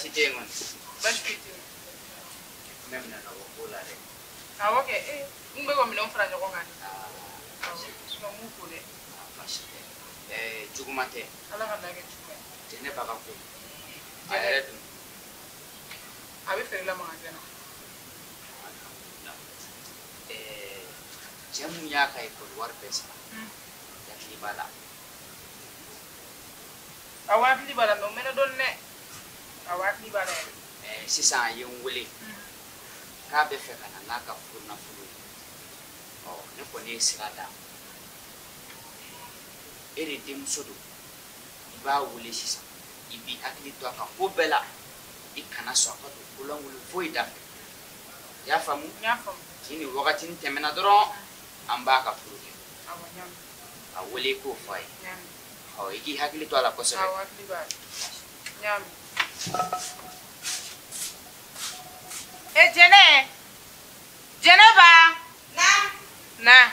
Baasi tɛ yen kɔni. Baasi foyi tɛ yen. Ne bɛna ka bɔ ko la dɛ. Awɔ kɛ, n bɛ ka minɛnw fara ɲɔgɔn kan. Awɔ, sinon n b'u ko dɛ. Baasi tɛ. Juguman tɛ. Ala ka n'a kɛ juguman ye. Jɛnɛba ka ko. A yɛrɛ dun. A bɛ feere la magasin na. Cɛ mun y'a ka ekɔli wari bɛɛ sara. Hakili b'a la. Awɔ, hakili b'a la mais o mɛnna dɔɔni dɛ. Awɔ, hakili b'a la yɛrɛ. Sisan a ye n wele. K'a bɛ fɛ ka na n'a ka furu nafolo ye. Ɔ, ne kɔni ye sira d'a ma. E de denmuso don. I b'a wele sisan. I b'i hakili to a ka ko bɛɛ la. I kana sɔn a ka don kolankolon foyi da fɛ. I y'a faamu? N y'a faamu. Ni nin wagatinin tɛmɛna dɔrɔn, an b'a ka furu kɛ. Awɔ, n y'a mɛn. A wele i k'o fɔ a ye. N y'a mɛn. Ɔ, i k'i hakili to a la kosɛbɛ. Awɔ, hakili b'a la. N y'a mɛn. Jɛnɛ! Jɛnɛba! Na! Na.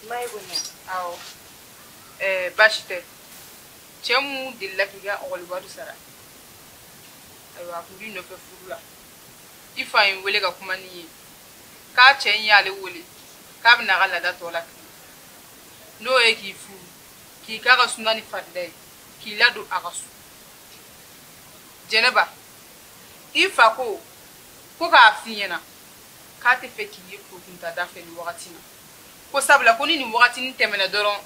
Ma ye bonya. Awɔ. Baasi tɛ. Cɛ mun delila k'i ka ɔkɔli wari sara. Ayiwa, a kun b'i nɔfɛ furu la. I fa ye n wele ka kuma n'i ye. K'a cɛ in y'ale wele. K'a bɛna a ka laada tɔ la tilen. N'o ye k'i furu, k'i k'a ka suna ni farida ye, k'i ladon a ka so. Jɛnɛba, i fa ko k'a f'i ɲɛna k'a tɛ fɛ k'i ye kurukunta da fɛ nin wagati na. Ko sabula ko ni nin wagatinin tɛmɛna dɔrɔn,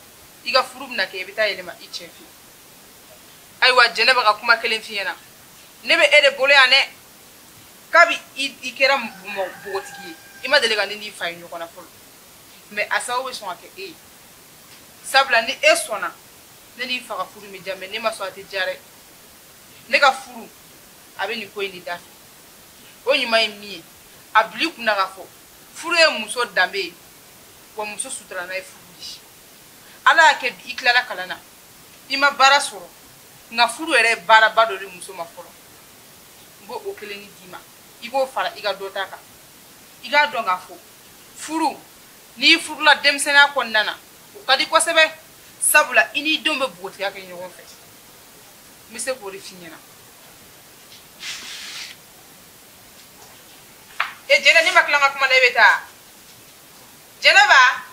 i ka furu bɛna kɛ, i bɛ taa yɛlɛma i cɛ fɛ. Ayiwa, Jɛnɛba ka kuma kelen f'i ɲɛna. Ne bɛ e de bolo yan dɛ. Kabi i kɛra npogotigi ye, i ma deli ka ne n'i fa ye ɲɔgɔn na fɔlɔ. Mais a sababu bɛ sɔn ka kɛ e ye. Sabula ni e sɔnna, ne n'i fa ka furu bɛ diya, mais ne ma sɔn a tɛ diya dɛ. Ne ka furu, a bɛ nin ko in de da fɛ. O ɲuman ye min ye, a bil'i kunna k'a fɔ furu ye muso danbe ye, wa muso sutura n'a ye furu de ye. Ala y'a kɛ bi i tilala kalan na, i ma baara sɔrɔ, nka furu yɛrɛ ye baaraba dɔ de muso ma fɔlɔ. N b'o o kelen d'i ma, i k'o fara i ka dɔ ta kan. I k'a dɔn k'a fɔ furu, n'i furula denmisɛnninya kɔnɔna na, o ka di kosɛbɛ. Sabula i n'i denw bɛ npogotigiya kɛ ɲɔgɔn fɛ. N bɛ se k'o de f'i ɲɛna. Jɛnɛ, ne ma tila n ka kuma na, e bɛ taa. Jɛnɛba!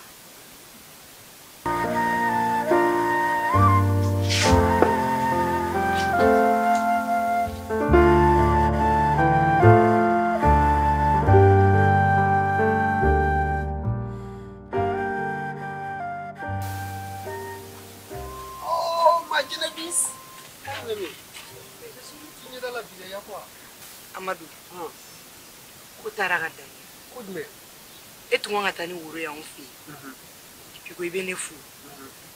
Amadu, ko taara ka dan ye. Ko jumɛn? E tun kan ka taa ni woro ye anw fɛ yen. I ko i bɛ ne furu.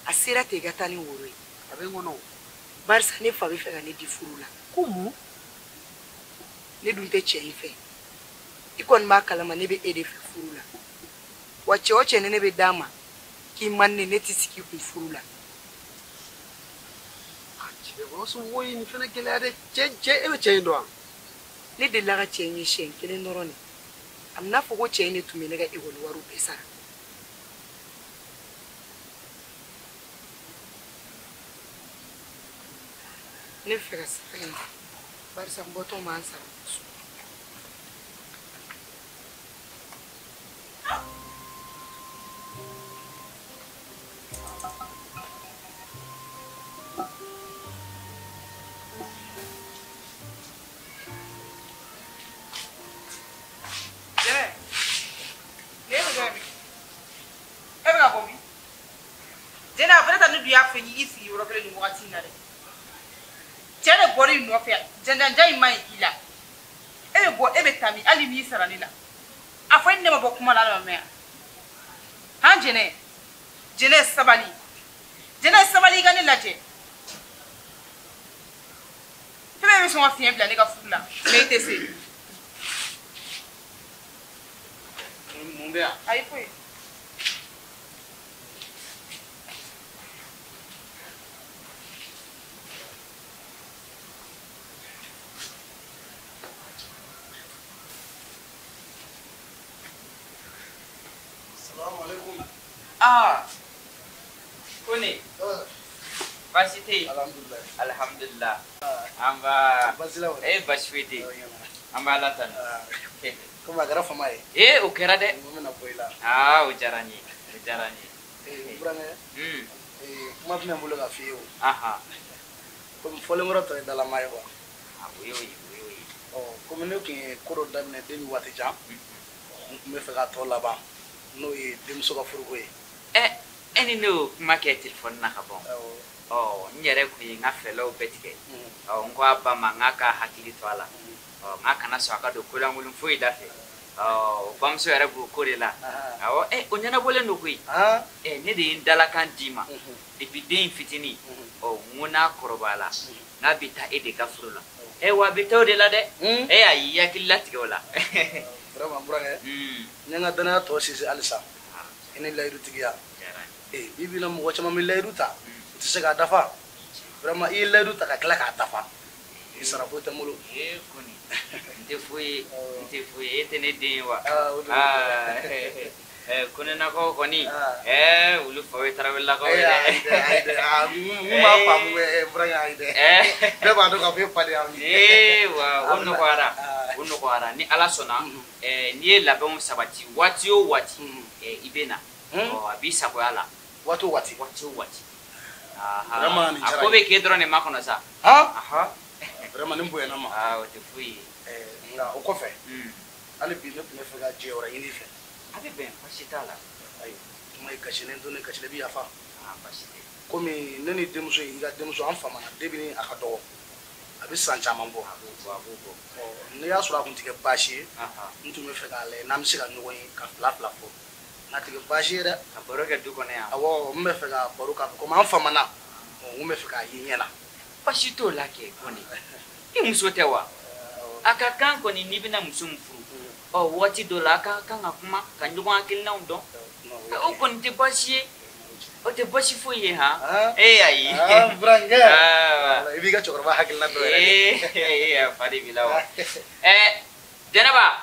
A sera ten i ka taa ni woro ye. A bɛ n kɔnɔ o. Barisa ne fa bɛ fɛ ka ne di furu la. Ko mun? Ne dun tɛ cɛ in fɛ. I kɔni b'a kalama ne bɛ e de fɛ furu la. Wa cɛ o cɛ ni ne bɛ d'a ma k'i man ne, ne tɛ sigi i kun furu la. Cɛ, o somɔgɔw ye nin fana gɛlɛya dɛ. Cɛ, e bɛ cɛ in dɔn wa? Ne delila ka cɛ in ye siɲɛ kelen dɔrɔn de. A bɛna fɔ ko cɛ in de tun bɛ ne ka ekɔli wariw bɛɛ sara. Ne bɛ fɛ ka sara in barisa n bɔtɔ m'an sara. I sigi yɔrɔ kelen nin wagati in na dɛ. Cɛ de bɔra i nɔfɛ, janjanja in man ɲi i la. E bɛ bɔ, e bɛ taa min, hali n'i sara ne la. A fɔ e ni ne ma bɔ kuma la hali ma mɛn yan. Han Jɛnɛ, Jɛnɛ sabali. Jɛnɛ sabali i ka ne lajɛ. Fɛn bɛɛ bɛ sɔn ka fiɲɛ bila ne ka furu la, mais i tɛ se. Mun bɛ yan? Ayi foyi. Ah, Kone. Baasi tɛ yen. Alhamdulilayi. Alhamdulilah. An b'a. Baasi la wa? Baasi foyi tɛ yen. An b'a la tanu. Komi a kɛra fama ye. O kɛra dɛ. N bɛna bɔ i la. Aa, o diyara n ye. O diyara n ye. Burankɛ. Kuma tun bɛ n bolo ka f'i ye o. Ahan. Komi fɔlenkɔrɔ tɔ ye dalama ye quoi. O y'o ye, o y'o ye. Ɔ, komi ne tun ye ko dɔ daminɛ depuis waati jan. N tun bɛ fɛ k'a tɔ laban. N'o ye denmuso ka furuko ye. E ni ne y'o kuma kɛ telefɔni na ka ban. Awɔ. Ɔ, n yɛrɛ tun ye n ka fɛlɛw bɛɛ tigɛ. Ɔ, n ko a ba ma n k'a ka hakili to a la. Ɔ, n k'a kana sɔn a ka don kolankolon foyi da fɛ. Ɔ, o bamuso yɛrɛ b'o ko de la. Awɔ, o ɲɛnabɔlen don koyi. Ne de ye n dalakan d'i ma. Depuis den in fitinin. Ɔ, n ko n'a kɔrɔbayala, n'a bɛ taa e de ka furu la. Wa a bɛ taa o de la dɛ. Ayi, i hakili latigɛ o la. Vraiment burankɛ. N ye n ka danaya tɔ sinsin halisa. I ni layidu tigiya. Bi bi in na mɔgɔ caman bɛ layidu ta. U tɛ se k'a dafa. Vraiment i ye layidu ta ka tila k'a dafa. I sara foyi tɛ n bolo. Kɔni, n tɛ foyi ye, n tɛ foyi ye, e tɛ ne den ye wa? Konenakaw kɔni, olu faw ye Tarawelelakaw ye dɛ. N b'a faamu burankɛ, ayi dɛ. Bɛɛ b'a dɔn k'a fɔ e fa de y'anw ye. Wa o nɔgɔyara, o nɔgɔyara. Ni Ala sɔnna, n'i ye labɛnw sabati waati o waati, i bɛ na. Ɔ, a b'i sagoya la. Waati o waati. Waati o waati. Vraiment nin diyara n ye. A ko bɛ k'e dɔrɔn de makɔnɔ sa. Vraiment nin bonyana n ma. O tɛ foyi ye. Nka o kɔfɛ, hali bi ne tun bɛ fɛ ka jɛ wɛrɛ ɲini i fɛ. A bɛ bɛn, baasi t'a la. Ayi, kuma ye gasi ne don ne gasi la, i bɛ yafa. Baasi tɛ. Komi ne ni denmuso in, i ka denmuso, an famana depuis a ka dɔgɔ. A bɛ san caman bɔ. A b'o bɔ, a b'o bɔ. Ɔ, n'i y'a sɔrɔ a kun tɛ kɛ baasi ye, n tun bɛ fɛ k'a lajɛ n'an bɛ se ka ɲɔgɔn ye ka fila fila fɔ. N'a tɛ kɛ baasi ye dɛ. Ka baro kɛ du kɔnɔ yan. Awɔ, n bɛ fɛ ka baro k'a fɛ komi an famana. Ɔ, n bɛ fɛ k'a ye ɲɛ na. Baasi t'o la kɛ kɔni. I muso tɛ wa? A ka kan kɔni n'i bɛna muso min furu. Ɔ, waati dɔ la a ka kan ka kuma ka ɲɔgɔn hakilinaw dɔn. O kɔni tɛ baasi ye. O tɛ baasi foyi ye han. Ayi. Burankɛ. I b'i ka cɛkɔrɔba hakilina dɔn yɛrɛ de. A fa de b'i la wa. Jɛnɛba.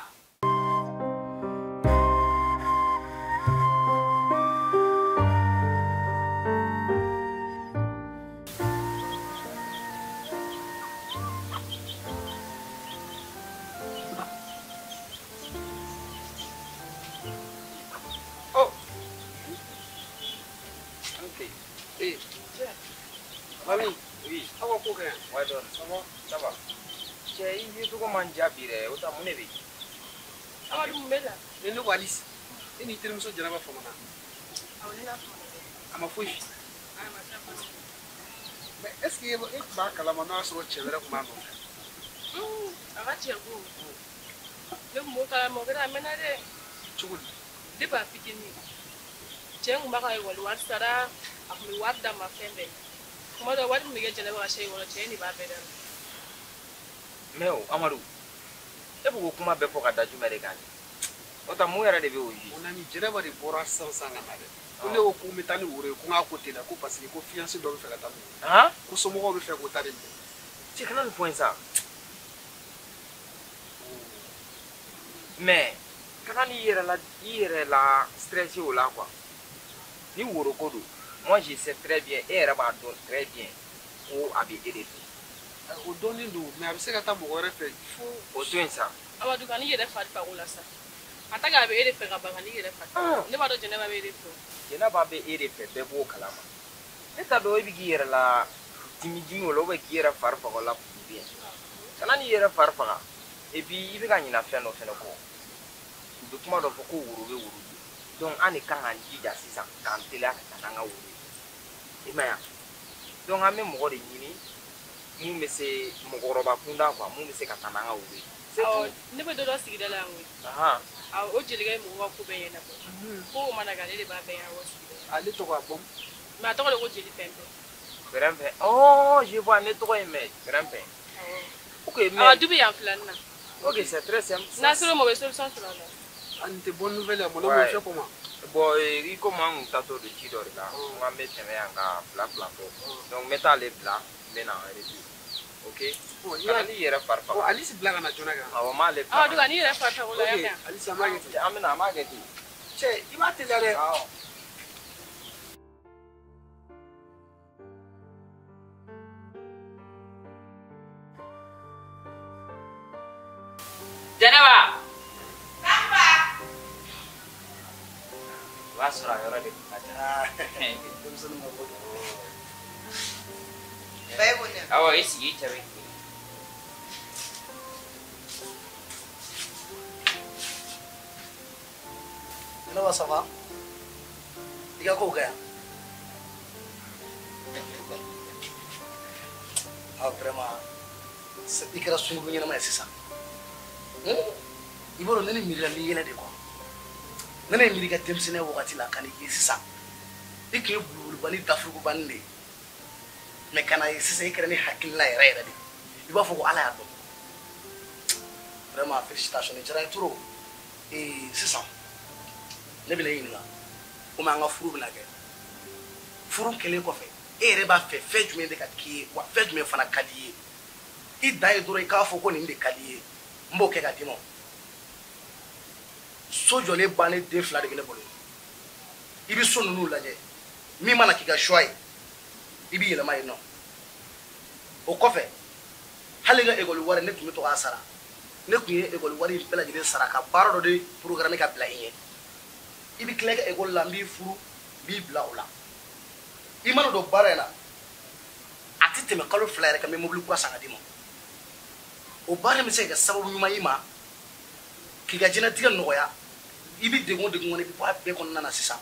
Alice, e ni terimuso Jɛnɛba famana. A ma foyi f'i ye. Mais est ce que e tun b'a kalama n'a y'a sɔrɔ cɛ wɛrɛ tun b'a nɔfɛ? A ka cɛ ko. Ne tun b'o kalama, o kɛra a mɛnna dɛ. Cogo di? Depuis a fitinin, cɛ in tun b'a ka ekɔli wari sara, a tun bɛ wari d'a ma fɛn bɛɛ. Tuma dɔ wari min bɛ kɛ Jɛnɛba ka chèque kɔnɔ, cɛ in de b'a bɛɛ d'a ma. Mais o Amadu, e bɛ k'o kuma bɛɛ fɔ ka da jumɛn de kan? O ta mun yɛrɛ de bɛ o ye? Mon ami, Jɛnɛba de bɔra sisan sisan ka na dɛ. Ko ne ko ko n bɛ taa ni woro ye, ko n k'a ko teliya ko parce que ko fiancé dɔ bɛ fɛ ka taa minɛ. Ko somɔgɔw bɛ fɛ k'o ta de minɛ. Cɛ kana nin fɔ n ye sa. Mais kana n'i yɛrɛ la i yɛrɛ la stressé o la quoi. Ni woro ko don, moi je sais très bien, e yɛrɛ b'a dɔn très bien ko a bɛ e de fɛ. O dɔnnen don, mais a bɛ se ka taa mɔgɔ wɛrɛ fɛ, il faut. O to yen sa. Amadu, kan'i yɛrɛ fari faga o la sa. A ta k'a bɛ e de fɛ ka ban, kan'i yɛrɛ fari. Ne b'a dɔn Jɛnɛba bɛ e de fɛ. Jɛnɛba bɛ e de fɛ, bɛɛ b'o kalama. Ne t'a dɔn e bɛ k'i yɛrɛ la dimi dimi o la ou bien k'i yɛrɛ fari faga o la pour bien. Kana n'i yɛrɛ fari faga. Et puis i bɛ ka ɲina fɛn dɔ fɛnɛ kɔ. U bɛ kuma dɔ fɔ ko woro bɛ woro di. Donc an de kan k'an jija sisan k'an teliya ka taa n'an ka woro ye. I m'a ye wa? Donc an bɛ mɔgɔ de ɲini mun bɛ se mɔgɔkɔrɔba kunda quoi, mun bɛ se ka taa n'an ka woro ye. Awɔ, ne bɛ dɔ dɔn sigida la yan koyi. Awɔ, o jelikɛ ye mɔgɔw ka ko bɛɛ ɲɛnabɔ. Ko o mana kɛ ale de b'a bɛɛ ɲɛnabɔ sigida la. Ale tɔgɔ a bɔn. Mais a tɔgɔ de ko jeli Pɛnpɛn. Pɛrɛnpɛn. Oh, je vois, ne tɔgɔ ye mɛn Pɛrɛnpɛn. Ok, mais. Awɔ, du bɛ yan filanin na. Ok, c'est très simple. N'a sera o ma, o bɛ solution sɔrɔ a la. A nin tɛ bonne nouvelle ye, mun na b'o fɛ comment? Bon, i komi an kun taatɔ don ci dɔ de la, n ko an bɛ tɛmɛ yan ka fila fila fɔ. Donc n bɛ taa ale bila, n bɛ na en retour. Ok. Bon, i Kana n'i yɛrɛ fari faga. Bon, Alice bila ka na joona kɛ. Awɔ, n b'ale bila. Awɔ, Duga, n'i yɛrɛ fari faga o la, Ok, y'a mɛn. Alice, an b'a kɛ ten. An bɛ na, an b'a kɛ ten. Cɛ, i b'a teliya dɛ. Awɔ. Jɛnɛba. Tanba. O b'a sɔrɔ a yɔrɔ de kun ka jan. Denmisɛnnin ma bɔ. Ba e ko ne. Awɔ, i sigi i cɛ bɛ k'i. Jɛnɛba, ça va? I ka kow ka yan? Ah, vraiment, i kɛra sunkuru ɲɛnama ye sisan. I b'a dɔn ne ni miiri la n b'i yɛlɛ de quoi. Ne ne miiri ka denmisɛnninya wagati la ka n'i ye sisan. I tun ye bulubulubani dafurukubani de ye. Mais ka na ye sisan i kɛra ne hakilina yɛrɛ yɛrɛ de. I b'a fɔ ko Ala y'a dɔn. Vraiment, félicitations, nin diyara n ye trop. Ee sisan ne bɛna i ɲininka komi an ka furu bɛna kɛ. Furu kɛlen kɔfɛ e yɛrɛ b'a fɛ fɛn jumɛn de ka k'i ye wa fɛn jumɛn fana ka di i ye? I dan ye dɔrɔn i k'a fɔ ko nin de ka di i ye, n b'o kɛ ka d'i ma. So jɔlen bannen den fila de bɛ ne bolo. I bɛ so ninnu lajɛ, min mana k'i ka choix ye i b'i yɛlɛma yen nɔ. O kɔfɛ hali n ka ekɔli wari ne tun bɛ to k'a sara. Ne tun ye ekɔli wari in bɛɛ lajɛlen sara ka baara dɔ de programme ka bila i ɲɛ. I bɛ tila i ka ekɔli la, n b'i furu, n b'i bila o la. I mana don baara in na, a tɛ tɛmɛ kalo 2 yɛrɛ kan, n bɛ mobili kura san ka d'i ma. O baara in bɛ se ka kɛ sababu ɲuman y'i ma k'i ka diɲɛlatigɛ nɔgɔya. I bɛ degun o degun kɔnɔ, i bɛ bɔ a bɛɛ kɔnɔna na sisan.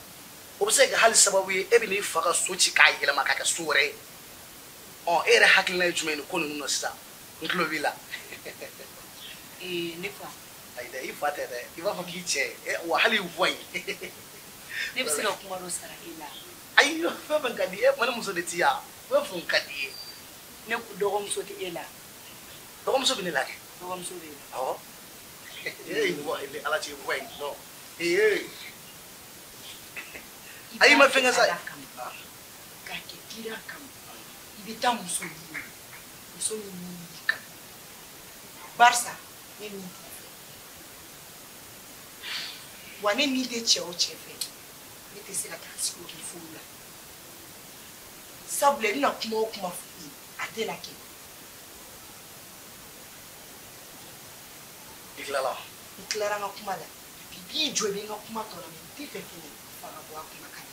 O bɛ se ka kɛ hali sababu ye e bɛ n'i fa ka so ci k'a yɛlɛma k'a kɛ so wɛrɛ ye. Ɔ e yɛrɛ hakilina ye jumɛn ye nin ko ninnu na sisan? N tulo b'i la. Ee ne fa. Ayi dɛ, i fa tɛ dɛ, i b'a fɔ k'i cɛ, wa hali i voix in. Ne bɛ se ka kuma dɔ sara e la. Ayi, fɛn fɛn ka di e, ma ne muso de ti yan, fɛn fɛn ka di i ye. Ne dɔgɔmuso tɛ e la. Dɔgɔmuso bɛ ne la kɛ. Dɔgɔmuso bɛ e la. Awɔ. Ee voix in, Ala cɛ voix in non. Ee. Ayi, ma fɛn kɛ sa. K'a kɛ kira kama, i bɛ taa muso ɲini, muso min b'i kanu. Barisa ne min t'u fɛ, wa ne min tɛ cɛ o cɛ fɛ, ne tɛ se ka taa sigi o k'i furu la. Sabula i bɛna kuma o kuma f'i ye, a tɛna kɛ. I tilala? N tilara n ka kuma la. I b'i jɔ i bɛ n ka kuma tɔ lamɛn, n t'i fɛ fɛnɛ fa ka bɔ a kuma kan.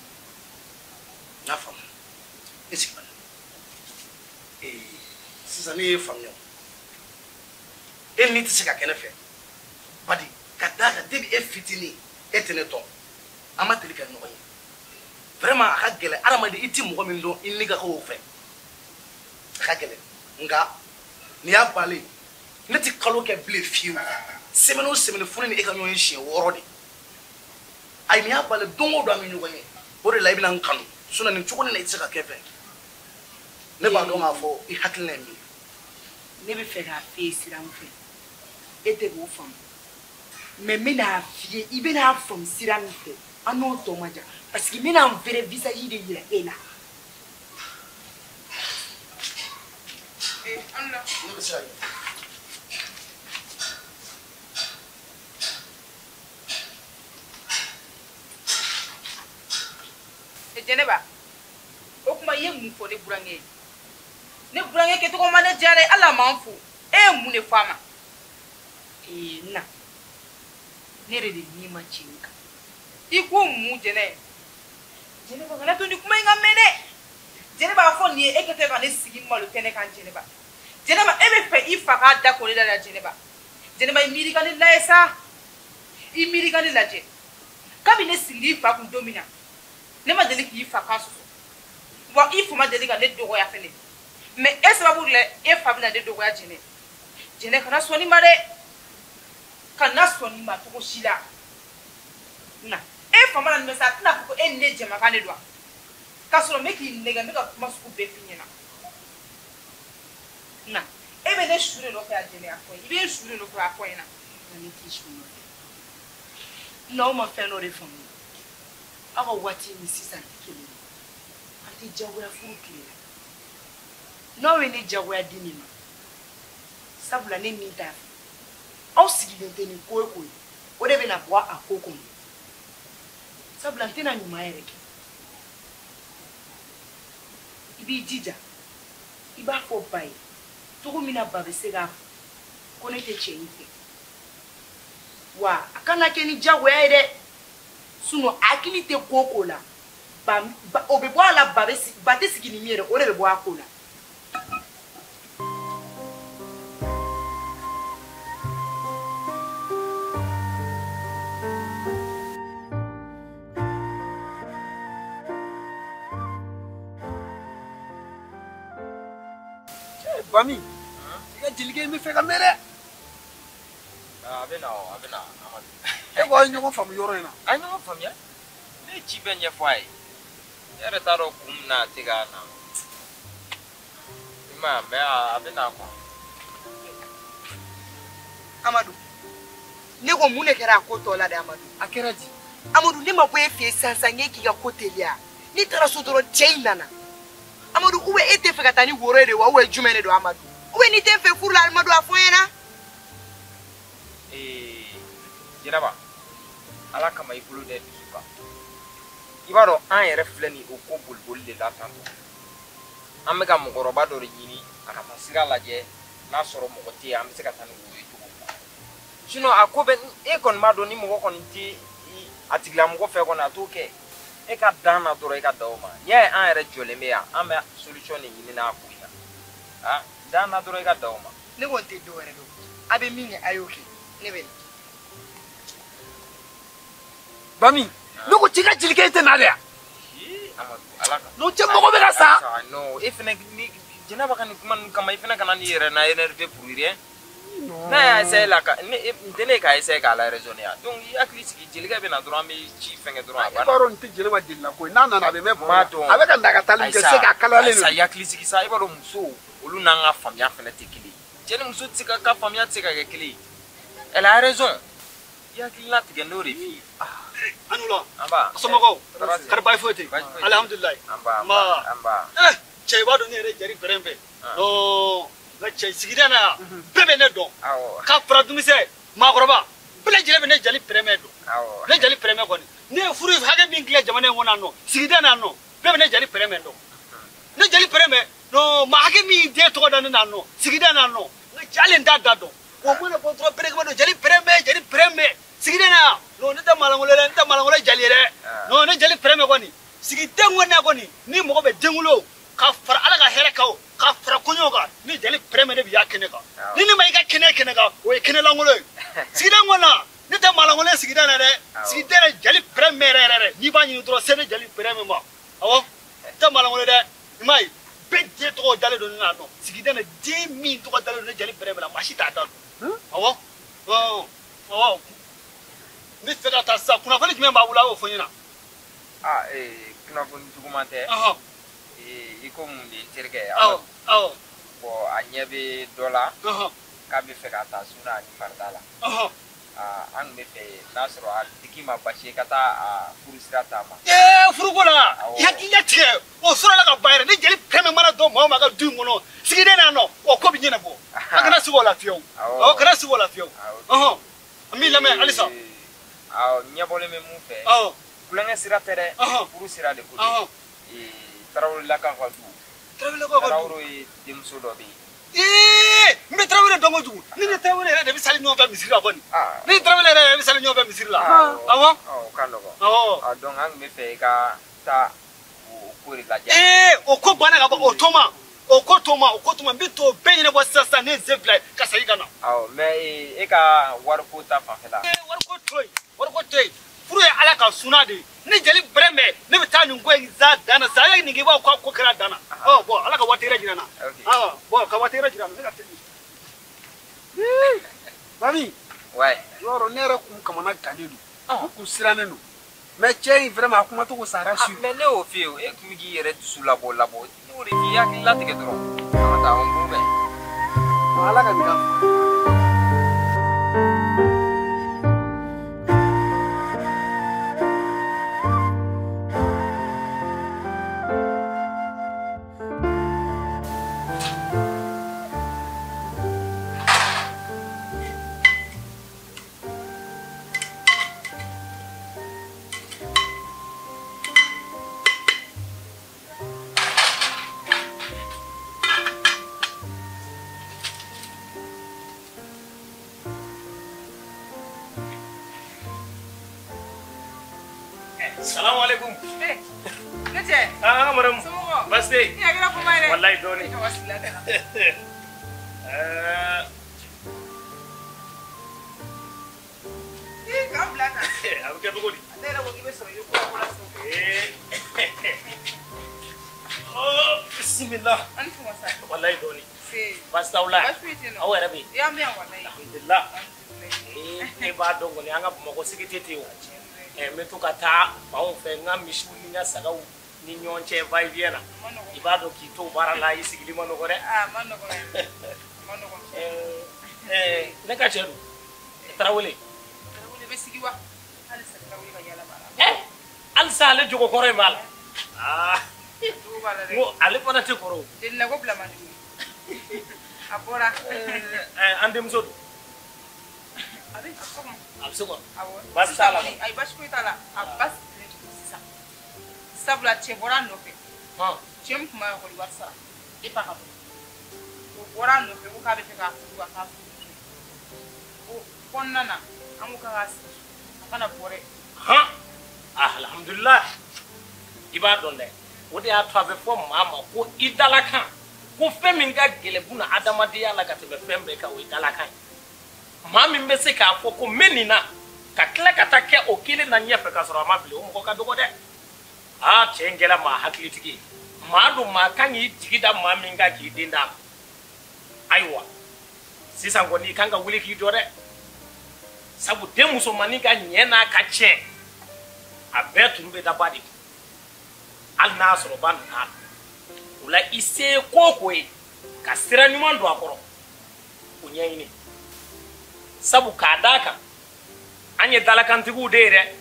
N y'a faamu. E sigi bani. Ee sisan ne ye faamuya. E ni tɛ se ka kɛ ne fɛ. Badi ka d'a kan depuis e fitinin e tɛ ne dɔn. An ma deli ka ɲɔgɔn ye. Vraiment a ka gɛlɛn hadamaden i ti mɔgɔ min dɔn i ni ka k'o fɛ. A ka gɛlɛn. Nka nin y'a bannen ne ti kalo kɛ bilen fiyewu. Semaine o semaine fo ne ni e ka ɲɔgɔn ye siɲɛ 6 de. Ayi nin y'a bannen don o don an bɛ ɲɔgɔn ye. O de la i bɛna n kanu. Sinon nin cogo nin na i tɛ se ka kɛ fɛ. Ne b'a dɔn k'a fɔ i hakilina ye min ye. Ne bɛ fɛ k'a f'e ye sira min fɛ, e tɛ k'o faamu. Mais n bɛna f'i ye, i bɛna faamu sira min fɛ, an n'o tɔ man jan. Parce que n bɛna n vrai visage de yira e la. Ee an la. Ne bɛ se ka kɛ. Jɛnɛba, o kuma i ye mun fɔ ne burankɛ ye? Ne burankɛ kɛcogo ma ne diya dɛ, Ala m'an fo. E ye mun de fɔ a ma? Ee na, ne yɛrɛ de ni ma cɛ in kan. I ko mun Jɛnɛ? Jɛnɛba kana to nin kuma in ka mɛn dɛ. Jɛnɛba a fɔ nin ye e kɛtɔ ka ne sigi malo kɛnɛ kan Jɛnɛba. Jɛnɛba e bɛ fɛ i fa k'a da ko ne da la Jɛnɛba. Jɛnɛba i miiri ka ne lajɛ sa. I miiri ka ne lajɛ. Kabini ne sigir'i fa kun don min na, ne ma deli k'i fa kan sɔsɔ. Wa i fa ma deli ka ne dɔgɔya fɛnɛ. Mais e sababu de la e fa bɛna ne dɔgɔya Jɛnɛ. Jɛnɛ kana sɔn nin ma dɛ. Kana sɔn nin ma cogo si la. Na. E fa mana nin mɛn sa, a tɛna fɔ ko e ni ne jɛmakan de don wa? K'a sɔrɔ n bɛ k'i nɛgɛ, n bɛ ka kuma sugu bɛɛ f'i ɲɛna. Na. E bɛ ne su de nɔfɛ a Jɛnɛ a fɔ n ye. I bɛ n su de nɔfɛ a fɔ n ɲɛna. Ne t'i su nɔfɛ. N'aw ma fɛn dɔ de faamu, aw ka waati ni sisan tɛ kelen ye. An tɛ jagoya furu tile la. N'aw ye ne jagoya di nin ma, sabula ne min t'a fɛ, aw sigilen tɛ ni ko o ko ye, o de bɛna bɔ a ko kɔnɔ. Sabula n tɛna ɲuman yɛrɛ kɛ. I b'i jija, i b'a fɔ ba ye, cogo min na ba bɛ se k'a fɔ ko ne tɛ cɛ in fɛ. Wa a kana kɛ ni diyagoya ye dɛ. Sinon hakili tɛ ko o ko la. Ba o bɛ bɔ a la ba tɛ sigi ni min ye dɛ, o de bɛ bɔ a ko la. Bami, i ka jelikɛ in bɛ fɛ ka mɛn dɛ. A bɛ na o, a bɛ na Amadu. E ko aw ye ɲɔgɔn faamu yɔrɔ in na. An ye ɲɔgɔn faamuya. Ne ye ci bɛɛ ɲɛfɔ a ye. Ne yɛrɛ t'a dɔn kun min na a tɛ ka na. I m'a ye mais a bɛ na quoi. Amadu, ne ko mun de kɛra a ko tɔ la dɛ Amadu? A kɛra di? Amadu, ne ma bɔ e fɛ yen sisan sisan k'e k'i ka ko teliya. Ne taara so dɔrɔn cɛ in nana. Amadu, ou e tɛ fɛ ka taa ni woro ye de wa ou jumɛn de don Amadu? Ou n'i tɛ n fɛ furu la Amadu a fɔ n ɲɛna. Jɛnɛba, Ala kama i bolo da i dusu kan. I b'a dɔn an yɛrɛ filɛ nin o ko boliboli de la tantɔ. An bɛ ka mɔgɔkɔrɔba dɔ de ɲini a ka taa sira lajɛ n'a sɔrɔ mɔgɔ tɛ yen an bɛ se ka taa ni woro ye cogo min na. Sinon a ko bɛ e kɔni b'a dɔn ni mɔgɔ kɔni tɛ a tigilamɔgɔ fɛ kɔni a t'o kɛ. E ka dan na dɔrɔn e ka dan o ma. N'i y'a ye an yɛrɛ jɔlen bɛ yan an bɛ solution de ɲini n'a ko in na. Ah, dan na dɔrɔn e ka dan o ma. Ne kɔni tɛ dɔwɛrɛ dɔn. A bɛ min kɛ a y'o kɛ. Ne bɛ na. Bami, ne ko c'i ka jelikɛ in tɛ na de yan. Amadu, Ala ka. N'o cɛ mɔgɔ bɛ ka sa. Non, e fɛnɛ ni Jɛnɛba ka nin kuma ninnu kama i fɛnɛ kana n'i yɛrɛ na énervé pour rien. N'a y'a essayé la ka ne tɛ ne k'a essayé k'a la raisonner yan. Donc i hakili sigi jelikɛ bɛ na dɔrɔn an bɛ ci fɛnkɛ dɔrɔn a banna. I b'a dɔn nin tɛ Jɛnɛba delila ko ye n'a nana a bɛ mɛn baro la. A bɛ ka na ka taali min kɛ se k'a kalayalen don. Ayisa i hakili sigi sa i b'a dɔn musow olu n'an ka faamuya fɛnɛ tɛ kelen ye. Cɛ ni muso tɛ se ka faamuya tɛ se ka kɛ kelen ye. Elle a raison. I hakili latigɛ n'o de f'i ye. Anula. Anba. Somɔgɔw. Kari baasi foyi tɛ yen. Alihamudulilayi. Anba. Anba. Cɛ i b'a dɔn ne yɛrɛ jari pɛrɛn fɛ. Non. Nka cɛ sigida na yan bɛɛ bɛ ne dɔn. K'a fara denmisɛn maakɔrɔba bɛɛ lajɛlen bɛ ne jali pɛrɛmɛ dɔn. Ne jali pɛrɛmɛ kɔni ne ye furu hakɛ min dilan jamana in kɔnɔ yan nɔ sigida na yan nɔ bɛɛ bɛ ne jali pɛrɛmɛ dɔn. Ne jali pɛrɛmɛ non maa hakɛ min den tɔgɔ da ne na yan nɔ sigida na yan nɔ nka cɛ hali n t'a da dɔn. O mana bɔ dɔrɔn bɛɛ b'a dɔn jali pɛrɛmɛ jali pɛrɛmɛ sigida na yan non ne tɛ malangolo dɛ ne tɛ malangolo jali ye dɛ non ne jali pɛrɛmɛ kɔni sigida kɔni na kɔni ni mɔgɔ bɛ denwolo ka fara Ala ka hɛrɛ kan o ka fara koɲɔgɔn kan ni jali pɛrɛmɛ de bi y'a kɛnɛ kan ni ne ma i ka kɛnɛ kɛnɛ kan o ye kɛnɛ lankolon ye sigida kɔnɔ na ne tɛ malangolo ye sigida na dɛ sigida na jali pɛrɛmɛ yɛrɛ yɛrɛ dɛ n'i b'a ɲini dɔrɔn se ne jali pɛrɛmɛ ma awɔ n tɛ malangolo dɛ i m'a ye bɛɛ den tɔgɔ dalen don ne na nɔ sigida na den min tɔgɔ dalen don ne jali pɛrɛmɛ la maa si t'a da dɔn awɔ awɔ n bɛ fɛ ka taa sisan kunnafoni jumɛn b'a bolo a y'o fɔ n ɲɛna. Ah kunnafoni juguman tɛ. I ko mun de ye n terikɛ ye. Awɔ awɔ. Bon a ɲɛ bɛ dɔ la. K'a bɛ fɛ ka taa suna ani farida la. An tun bɛ fɛ n'a sɔrɔ a tigi ma basi ye ka taa a furu sira ta ma. Ee furuko la i hakili latigɛ o sɔrɔla ka ban yɛrɛ ni jeli pɛrɛmɛ mana dɔn maa o maa ka du in kɔnɔ sigida in na yan nɔ o ko bɛ ɲɛnabɔ a kana sigi o la fiyewu awɔ kana sigi o la fiyewu ɔhɔn n b'i lamɛn halisa. Awɔ ɲɛbɔlen bɛ mun fɛ. Awɔ. Kulonkɛ sira tɛ dɛ. Furu sira de ko don. Tarawelelakaw ka du. Tarawelelakaw ka du. Tarawele ye denmuso dɔ bɛ yen. Ee n bɛ Tarawele dɔn kojugu ne ni Tarawele yɛrɛ de bɛ sali ɲɔgɔn fɛ misiri la kɔni. Ne ni Tarawele yɛrɛ de bɛ sali ɲɔgɔn fɛ misiri la. Awɔ. O ka nɔgɔn. Awɔ. Donc an tun bɛ fɛ i ka taa o ko de lajɛ. Ee o ko banna ka ban o to ma o ko to ma o ko to ma n bɛ t'o bɛɛ ɲɛnabɔ sisan sisan ne ye sen fila ye ka segin ka na. Awɔ mais e ka wariko ta fanfɛla. Ee wariko to yen wariko to yen. Furu ye Ala ka suna de ye ni jeli pɛrɛmɛ ne bɛ taa nin ko in za dan na sa ye nin kɛ i b'a fɔ ko kɛra dan na ɔ bɔn Ala ka waati yɛrɛ jira n na awɔ bɔn ka waati yɛrɛ jira n na ne ka teli. Bami. Ouais. Yɔrɔ ne yɛrɛ kun kamana gannen don n kun sirannen don mais cɛ in vraiment a kumacogo ça rassure. Mais ne y'o f'i ye o e tun bɛ k'i yɛrɛ dusu labɔ labɔ ne y'o de f'i ye hakili latigɛ dɔrɔn an ka taa an b'o mɛn. Ala ka nin k'a. Salamu alaikum. Ne cɛ. Ah madame. Somɔgɔw. Baasi tɛ yen. I hakili ko ma ye dɛ. Walayi dɔɔni. I ka wasi la tɛ. Ii k'an bila tan. A bɛ kɛ cogo di? Ne yɛrɛ ko k'i bɛ sɔrɔ i bɛ ko la so. Oh bisimilah. An ni fama sa. Walayi dɔɔni. Se. Baasi t'aw la. Baasi foyi tɛ yen nɔ. Aw yɛrɛ bɛ yen. I y'an bɛ yan walayi. Alhamdulilah. E b'a dɔn kɔni an ka Bamakɔ sigi tɛ ten o. N bɛ to ka taa fanw fɛ n ka misiw ni n ka sagaw ni ɲɔgɔn cɛ va et vient na. I b'a dɔn k'i to baara la i sigili ma nɔgɔ dɛ. A ma nɔgɔ yɛrɛ. A ma nɔgɔ. Ne ka cɛ dun? Tarawele. Tarawele bɛ sigi wa? Halisa Tarawele ka yaala b'a la. Halisa ale jogo kɔrɔ in b'a la. Aa. Jogo b'a la dɛ. N ko ale fana tɛ kɔrɔ o. Delila ko bila man di. A bɔra. An denmuso dun? A bɛ so kɔnɔ. A bɛ so kɔnɔ. Awɔ. Baasi t'a la. Ayi baasi foyi t'a la. A ba sigilen don sisan. Sabula cɛ bɔra a nɔfɛ. Cɛ min tun b'a ekɔli wari sara depuis a ka bɔ. O bɔra a nɔfɛ ko k'a bɛ fɛ k'a furu a k'a furu. O kɔnɔna na an ko k'a k'a sigi a kana bɔ dɛ. Han alhamdulilah i b'a dɔn dɛ o de y'a to a bɛ fɔ maa ma ko i dalakan ko fɛn min ka gɛlɛn buna adamadenya la ka tɛmɛ fɛn bɛɛ kan o ye dalakan ye. Maa min bɛ se k'a fɔ ko n bɛ nin na ka tila ka taa kɛ o kelen na ɲɛfɛ k'a sɔrɔ a ma fili o mɔgɔ ka dɔgɔ dɛ. Aa cɛ in kɛra maa hakilitigi ye maa don maa kan k'i jigi da maa min kan k'i den d'a ma. Ayiwa sisan kɔni i kan ka wuli k'i jɔ dɛ sabu den musomannin ka ɲɛ n'a ka tiɲɛ a bɛɛ tun bɛ da ba de kun hali n'a sɔrɔ ba nana la o la i se ye ko o ko ye ka sira ɲuman don a kɔrɔ o ɲɛɲini. Sabu k'a d'a kan an ye dalakantigiw de ye dɛ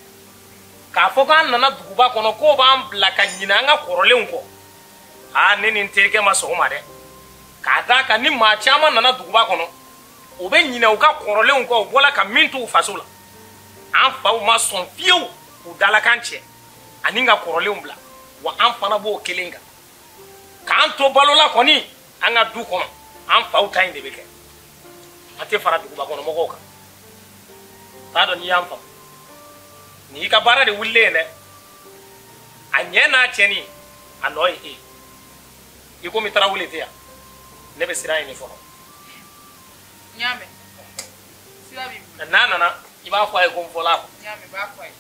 k'a fɔ k'an nana duguba kɔnɔ k'o b'an bila ka ɲinɛ an ka kɔrɔlenw kɔ aa ne ni n terikɛ ma sɔn o ma dɛ k'a d'a kan ni maa caman nana duguba kɔnɔ o bɛ ɲinɛ u ka kɔrɔlenw kɔ u bɔla ka min to u faso la an faw ma sɔn fiyewu k'u dalakan cɛ ani ka kɔrɔlenw bila wa an fana b'o kelen kan k'an to balo la kɔni an ka du kɔnɔ an faw ta in de bɛ kɛ. A tɛ fara duguba kɔnɔ mɔgɔw kan t'a dɔn n'i y'an faamu nin y'i ka baara de wulilen ye dɛ a ɲɛ n'a cɛnni a nɔ ye e ye i komi Tarawele tɛ yan ne bɛ sira ɲini fɔlɔ. N y'a mɛn sira b'i bolo. N'a nana i b'a fɔ a ye ko n fɔla a kɔ. N y'a mɛn n b'a fɔ a ye.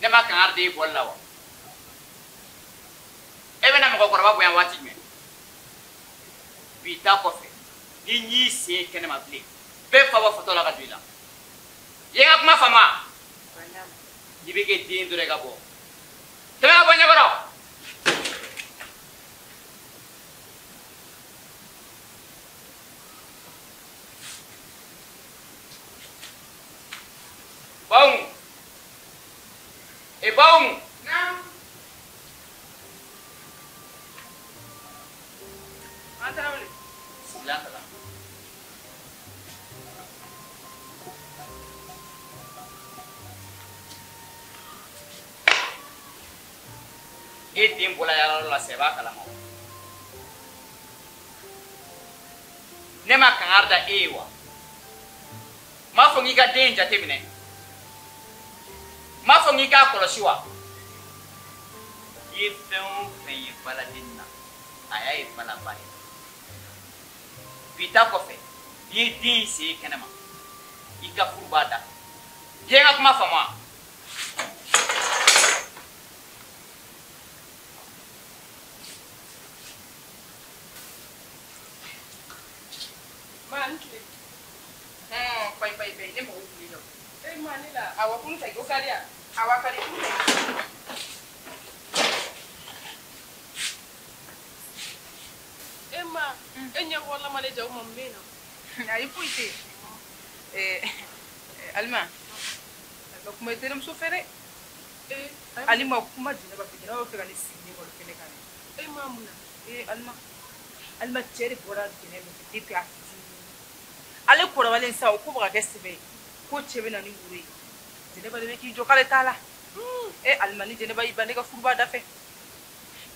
Ne ma kangari d'e bɔli la wa? E bɛna mɔgɔkɔrɔba bonya waati jumɛn? Bi ta kɔfɛ ni n y'i sen ye kɛnɛma bilen bɛɛ fa bɔ fatɔ la ka don i la. I ye n ka kuma faamu wa? I bɛ kɛ den dɔrɔn i ka bɔ. Tɛmɛ ka bɔ ɲɛkɔrɔ. Bawu. E bawu. Naam. An Tarawele. Sigilan ta la. E den bɔla yaalayɔrɔ la sisan i b'a kalama o. Ne ma kangari da e ye wa? N m'a fɔ k'i ka den in jateminɛ. N m'a fɔ k'i k'a kɔlɔsi wa? I ye fɛn o fɛn ye baladen na, a y'a ye balaba ye. Bi ta kɔfɛ, n'i ye den in sen ye kɛnɛma, i ka furu b'a da. I ye n ka kuma faamu wa? Ma, ni tile. Payi payi payi, ne mago tun b'i la. Eh, ma, ne la. Awɔ, kunu ta O ka di yan? Awɔ, a ka di, kunu ta. E ɲɛ kɔrɔlama de ja o ma mun bɛ yen nɔ? Ayi foyi tɛ yen. Alima, a kuma i terimuso fɛ dɛ. Alima kuma Jɛnɛba fɛ, Jɛnɛba bɛ fɛ ka ne sigi ne kɔrɔ kɛnɛ kan dɛ. E ma mun na? Alima, Alima cɛ de bɔra Jɛnɛba fɛ depuis a fitinin. Ale kɔrɔbalen sa o ko bɛ ka kɛ sɛbɛ ye. Ko cɛ bɛ na ni woro ye. Jɛnɛba de bɛ k'i jɔ k'ale t'a la. Alima ni Jɛnɛba y'i ban ne ka furuba da fɛ.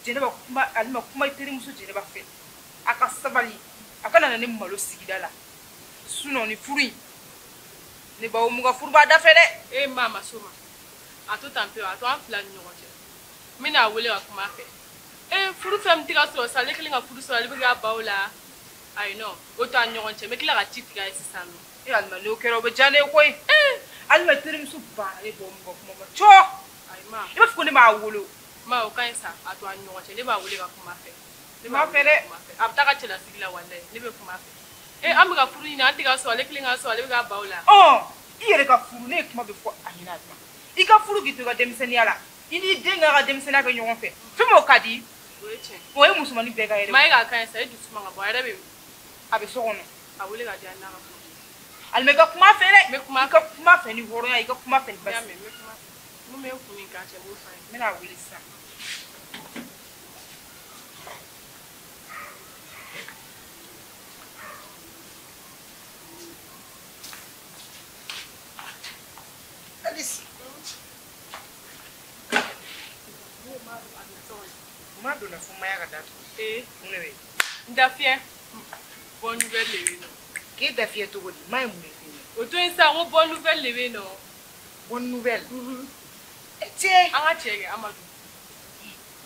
Jɛnɛba kuma Alima kuma i terimuso Jɛnɛba fɛ. A ka sabali, a kana na ne malo sigida la. Sinon ni furu in, ne baw mun ka furuba da fɛ dɛ. E ma so ma. A to tan pewu, a to an fila ni ɲɔgɔn cɛ. N bɛna a wele ka kuma a fɛ. Furu fɛn min tɛ ka sɔrɔ sa, ale kɛlen ka furu sɔrɔ, ale bɛ k'a baw la. Ayi non, o to an ni ɲɔgɔn cɛ. N bɛ tila ka ci tigɛ a ye sisan nɔ. Alima n'o kɛra o bɛ diya ne ye koyi. Alima terimuso banna ne baw mun ka kuma ma cɔ. Ayi ma. I b'a fɔ ko ne m'a wolo. Ma o ka ɲi sa, a to an ni ɲɔgɔn cɛ. Ne b'a wele ka kuma a fɛ. Ne b'a fɛ dɛ. A bɛ taa ka cɛlasigi la walayi, ne bɛ kuma a fɛ. An bɛ ka furu ɲini, an tɛ ka sɔrɔ, ale kelen ka sɔrɔ, ale bɛ ka baw la. I yɛrɛ ka furu, ne ye kuma bɛ fɔ a ɲɛna Alima. I ka furu k'i to i ka denmisɛnninya la. I n'i den k'a ka denmisɛnninya kɛ ɲɔgɔn fɛ. Fɛn min o ka di. O ye tiɲɛ. O ye musomanin bɛɛ ka yɛrɛ. Ma e k'a ka ɲi sa, e dusu man ka bɔ, a yɛrɛ bɛ. A bɛ so kɔnɔ. A wele ka di yan n'a ka kuma. Alima i ka kuma fɛ dɛ. N bɛ kuma I ka kuma fɛ ni hɔrɔnya, i ka kuma fɛ ni basi. N y'a mɛn, n bɛ kuma fɛ. Mun bɛ n kun ni n kan cɛ, n b'o f'a ye. N bɛna a wele sisan. Alice. Ma donna fo maya ka datugu. Mun de bɛ yen? N da fiyɛ. Bonne nouvelle de bɛ yen nɔ. K'e da fiyɛ cogo di? Ma ye mun de f'i ɲɛna? O to yen sa, n ko bonne nouvelle de bɛ yen nɔ. Bonne nouvelle? Cɛ. An ka cɛ kɛ Amadu.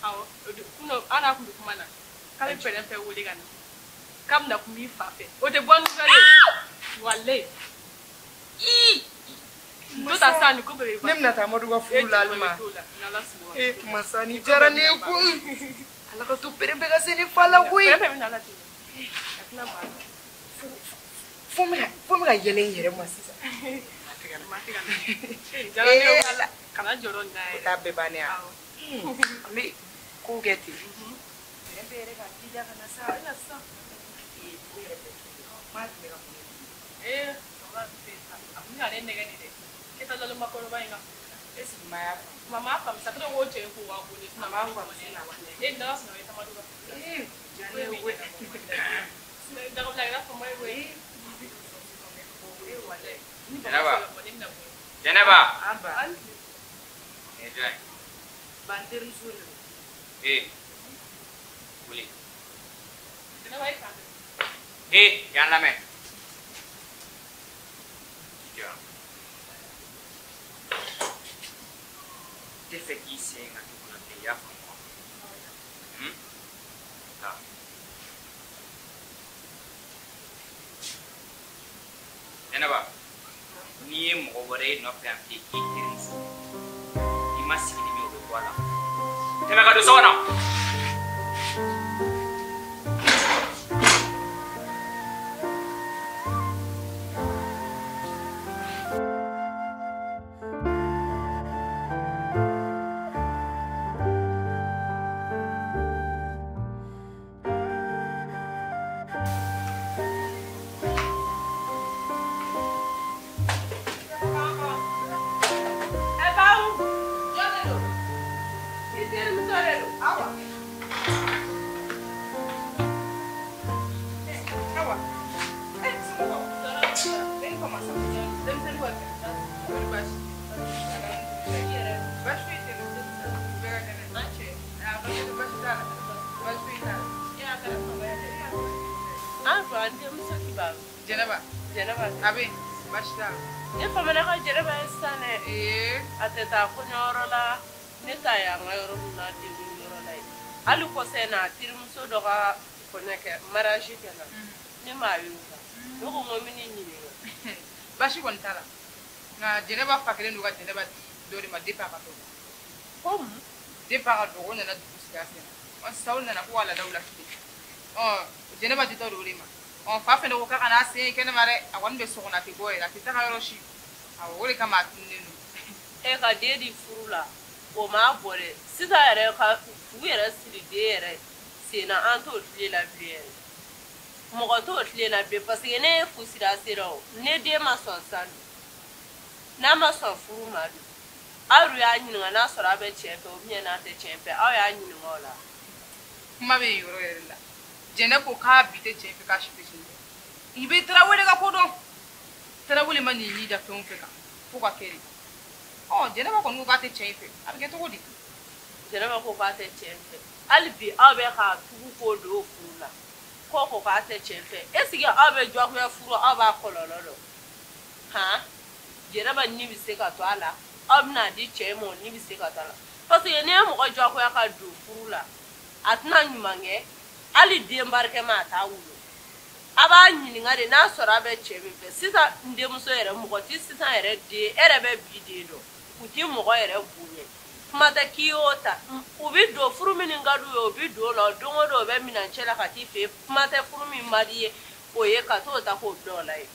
Awɔ, kunun an n'a tun bɛ kuma na. K'a bɛ pɛrɛn fɛ wele ka na. K'a bɛna kuma i fa fɛ. O tɛ bonne nouvelle ye. Walayi. To ta sa ni ko bɛɛ bɛ ban. Ne bɛna taa Amadu ka furu la Alima. Masa ni diyara ne ye koyi. Ala ka to pɛrɛn bɛɛ ka se ne fa la koyi. Pɛrɛn bɛɛ bɛ na la ten. A tɛna ban. Fo n bɛ ka yɛlɛ n yɛrɛ ma sisan. Ma tɛ ka na. Diyara ne ye. Kana jɔrɔ nin na yɛrɛ. O t'a bɛɛ bannen ya. An bɛ kow kɛ ten. Pɛrɛn bɛɛ yɛrɛ ka jija ka na sa. A bɛ na sisan. O yɛrɛ bɛɛ to yen. Ma tun bɛ ka mun de f'i ye? A kun bɛ ka ne nɛgɛ de dɛ. E ta laloma kɔrɔba in ka furu la. Est-ce que ma y'a faamu? Ma m'a faamu sa, ko cɛ ko wa ko ne A m'a faamu sisan. N'ala sɔnna i Amadu ka furu la. Diya ne ye koyi. Dagabila kɛra fama ye koyi. Jɛnɛba. Jɛnɛba. An ba. Nin ye jɔn ye? Ba n terimuso de don. Wuli. Jɛnɛba e kan bɛ. Y'an lamɛn. I jɔ yan. N tɛ fɛ k'i sen ka du kɔnɔ bilen, i y'a faamu wa? Taa. Jɛnɛba, n'i ye mɔgɔ wɛrɛ ye nɔfɛ yan bilen k'i terimuso, i ma sigi ni min ye o bɛ bɔ a la. Tɛmɛ ka don so kɔnɔ. Jɛnɛba. Jɛnɛba. A bɛ yen, baasi t'a la. Ne famana ka Jɛnɛba ye sisan dɛ. A tɛ taa kɔɲɔyɔrɔ la, ne ta y'an ka yɔrɔ min na degun yɔrɔ la ye. Hali kɔsɛ in na a terimuso dɔ ka kɔɲɔ kɛ mariage kɛ na. Ne m'a ye o la. Ne ko n ko n bɛ n'i ɲininka. Baasi kɔni t'a la. Nka Jɛnɛba fa kɛlen don ka Jɛnɛba di dɔ de ma depuis a ka dɔgɔ. Ko mun? Depuis a ka dɔgɔ o nana dugu sigi a sen na. Sisan o nana ko ka laadaw lafili. Jɛnɛba ditɔ don o de ma. Fa fɛnɛ ko k'a kana a sen ye kɛnɛma dɛ. A kɔni bɛ so kɔnɔ a tɛ bɔ yɛrɛ, a tɛ taga yɔrɔ si. Awɔ, o de kama a tununnen don. Ka den di furu la, o m'a bɔ dɛ. Sisan yɛrɛ ka fu yɛrɛ siri den yɛrɛ sen na, an t'o tile la bilen yɛrɛ. Mɔgɔ t'o tile la bilen parce que ne ye fu siri a sera o ne den ma sɔn san don n'a ma sɔn furu ma don aw yɛrɛ y'a ɲininka n'a sɔrɔ a bɛ cɛ fɛ ou bien n'a tɛ cɛ fɛ aw y'a ɲininka o la. Kuma bɛ yen yɔrɔ yɛrɛ la Jɛnɛ ko k'a bi tɛ cɛ fɛ k'a si tɛ cɛ fɛ i bɛ Tarawele ka ko dɔn Tarawele ma nin da fɛn o fɛn kan fo ka kɛ de ɔ Jɛnɛba kɔni ko k'a tɛ cɛ in fɛ a bɛ kɛ cogo di. Jɛnɛba ko k'a tɛ cɛ fɛ hali bi aw bɛ k'a tugu k'o don furu la ko ko k'a tɛ cɛ fɛ est ce que aw bɛ jagoya furu aw b'a kɔlɔlɔ dɔn han Jɛnɛba ni bɛ se ka to a la aw bɛna di cɛ ma o ni bɛ se ka to a la parce que n'i ye mɔgɔ jagoya ka don furu la a tɛna ɲuman kɛ hali den barikama a t'a wolo a b'a ɲininka de n'a sɔrɔ a bɛ cɛ min fɛ sisan n denmuso yɛrɛ mɔgɔ ti sisan yɛrɛ den e yɛrɛ bɛ bi den dɔn u ti mɔgɔ yɛrɛ bonya kuma tɛ k'i y'o ta u bɛ don furu min ka d'u ye u bɛ don o la don o don u bɛ minɛn cɛ la ka t'i fɛ yen kuma tɛ furu min man di ye o ye ka t'o ta k'o bila o la yen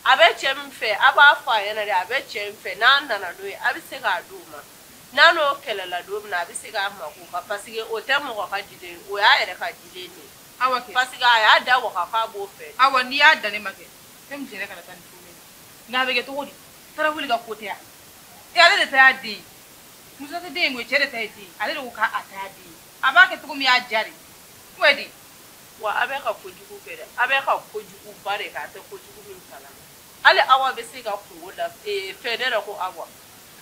a bɛ cɛ min fɛ a b'a fɔ a ɲɛna de a bɛ cɛ min fɛ n'a nana n'o ye a bɛ se k'a d'o ma n'a n'o kɛlɛla don min na a bɛ se k'a mako kan parce que o tɛ mɔgɔ ka diden ye o y'a yɛrɛ ka diden de ye awa kɛ parce que a y'a da waga k'a b'o fɛ. Awa n'i y'a dan ne ma kɛ fɛn min Jɛnɛ kana taa ni furu in na nka a bɛ kɛ cogo di Tarawele ka ko tɛ yan e ale de ta y'a den ye muso tɛ den ye koyi cɛ de ta ye den ye ale de ko k'a ta y'a den ye a b'a kɛ cogo min y'a diya de o ye di. Wa a bɛ ka kojugu kɛ dɛ a bɛ ka kojuguba de kɛ a tɛ kojugu min kalama hali awa bɛ se ka kungo la fɛn ne yɛrɛ ko awa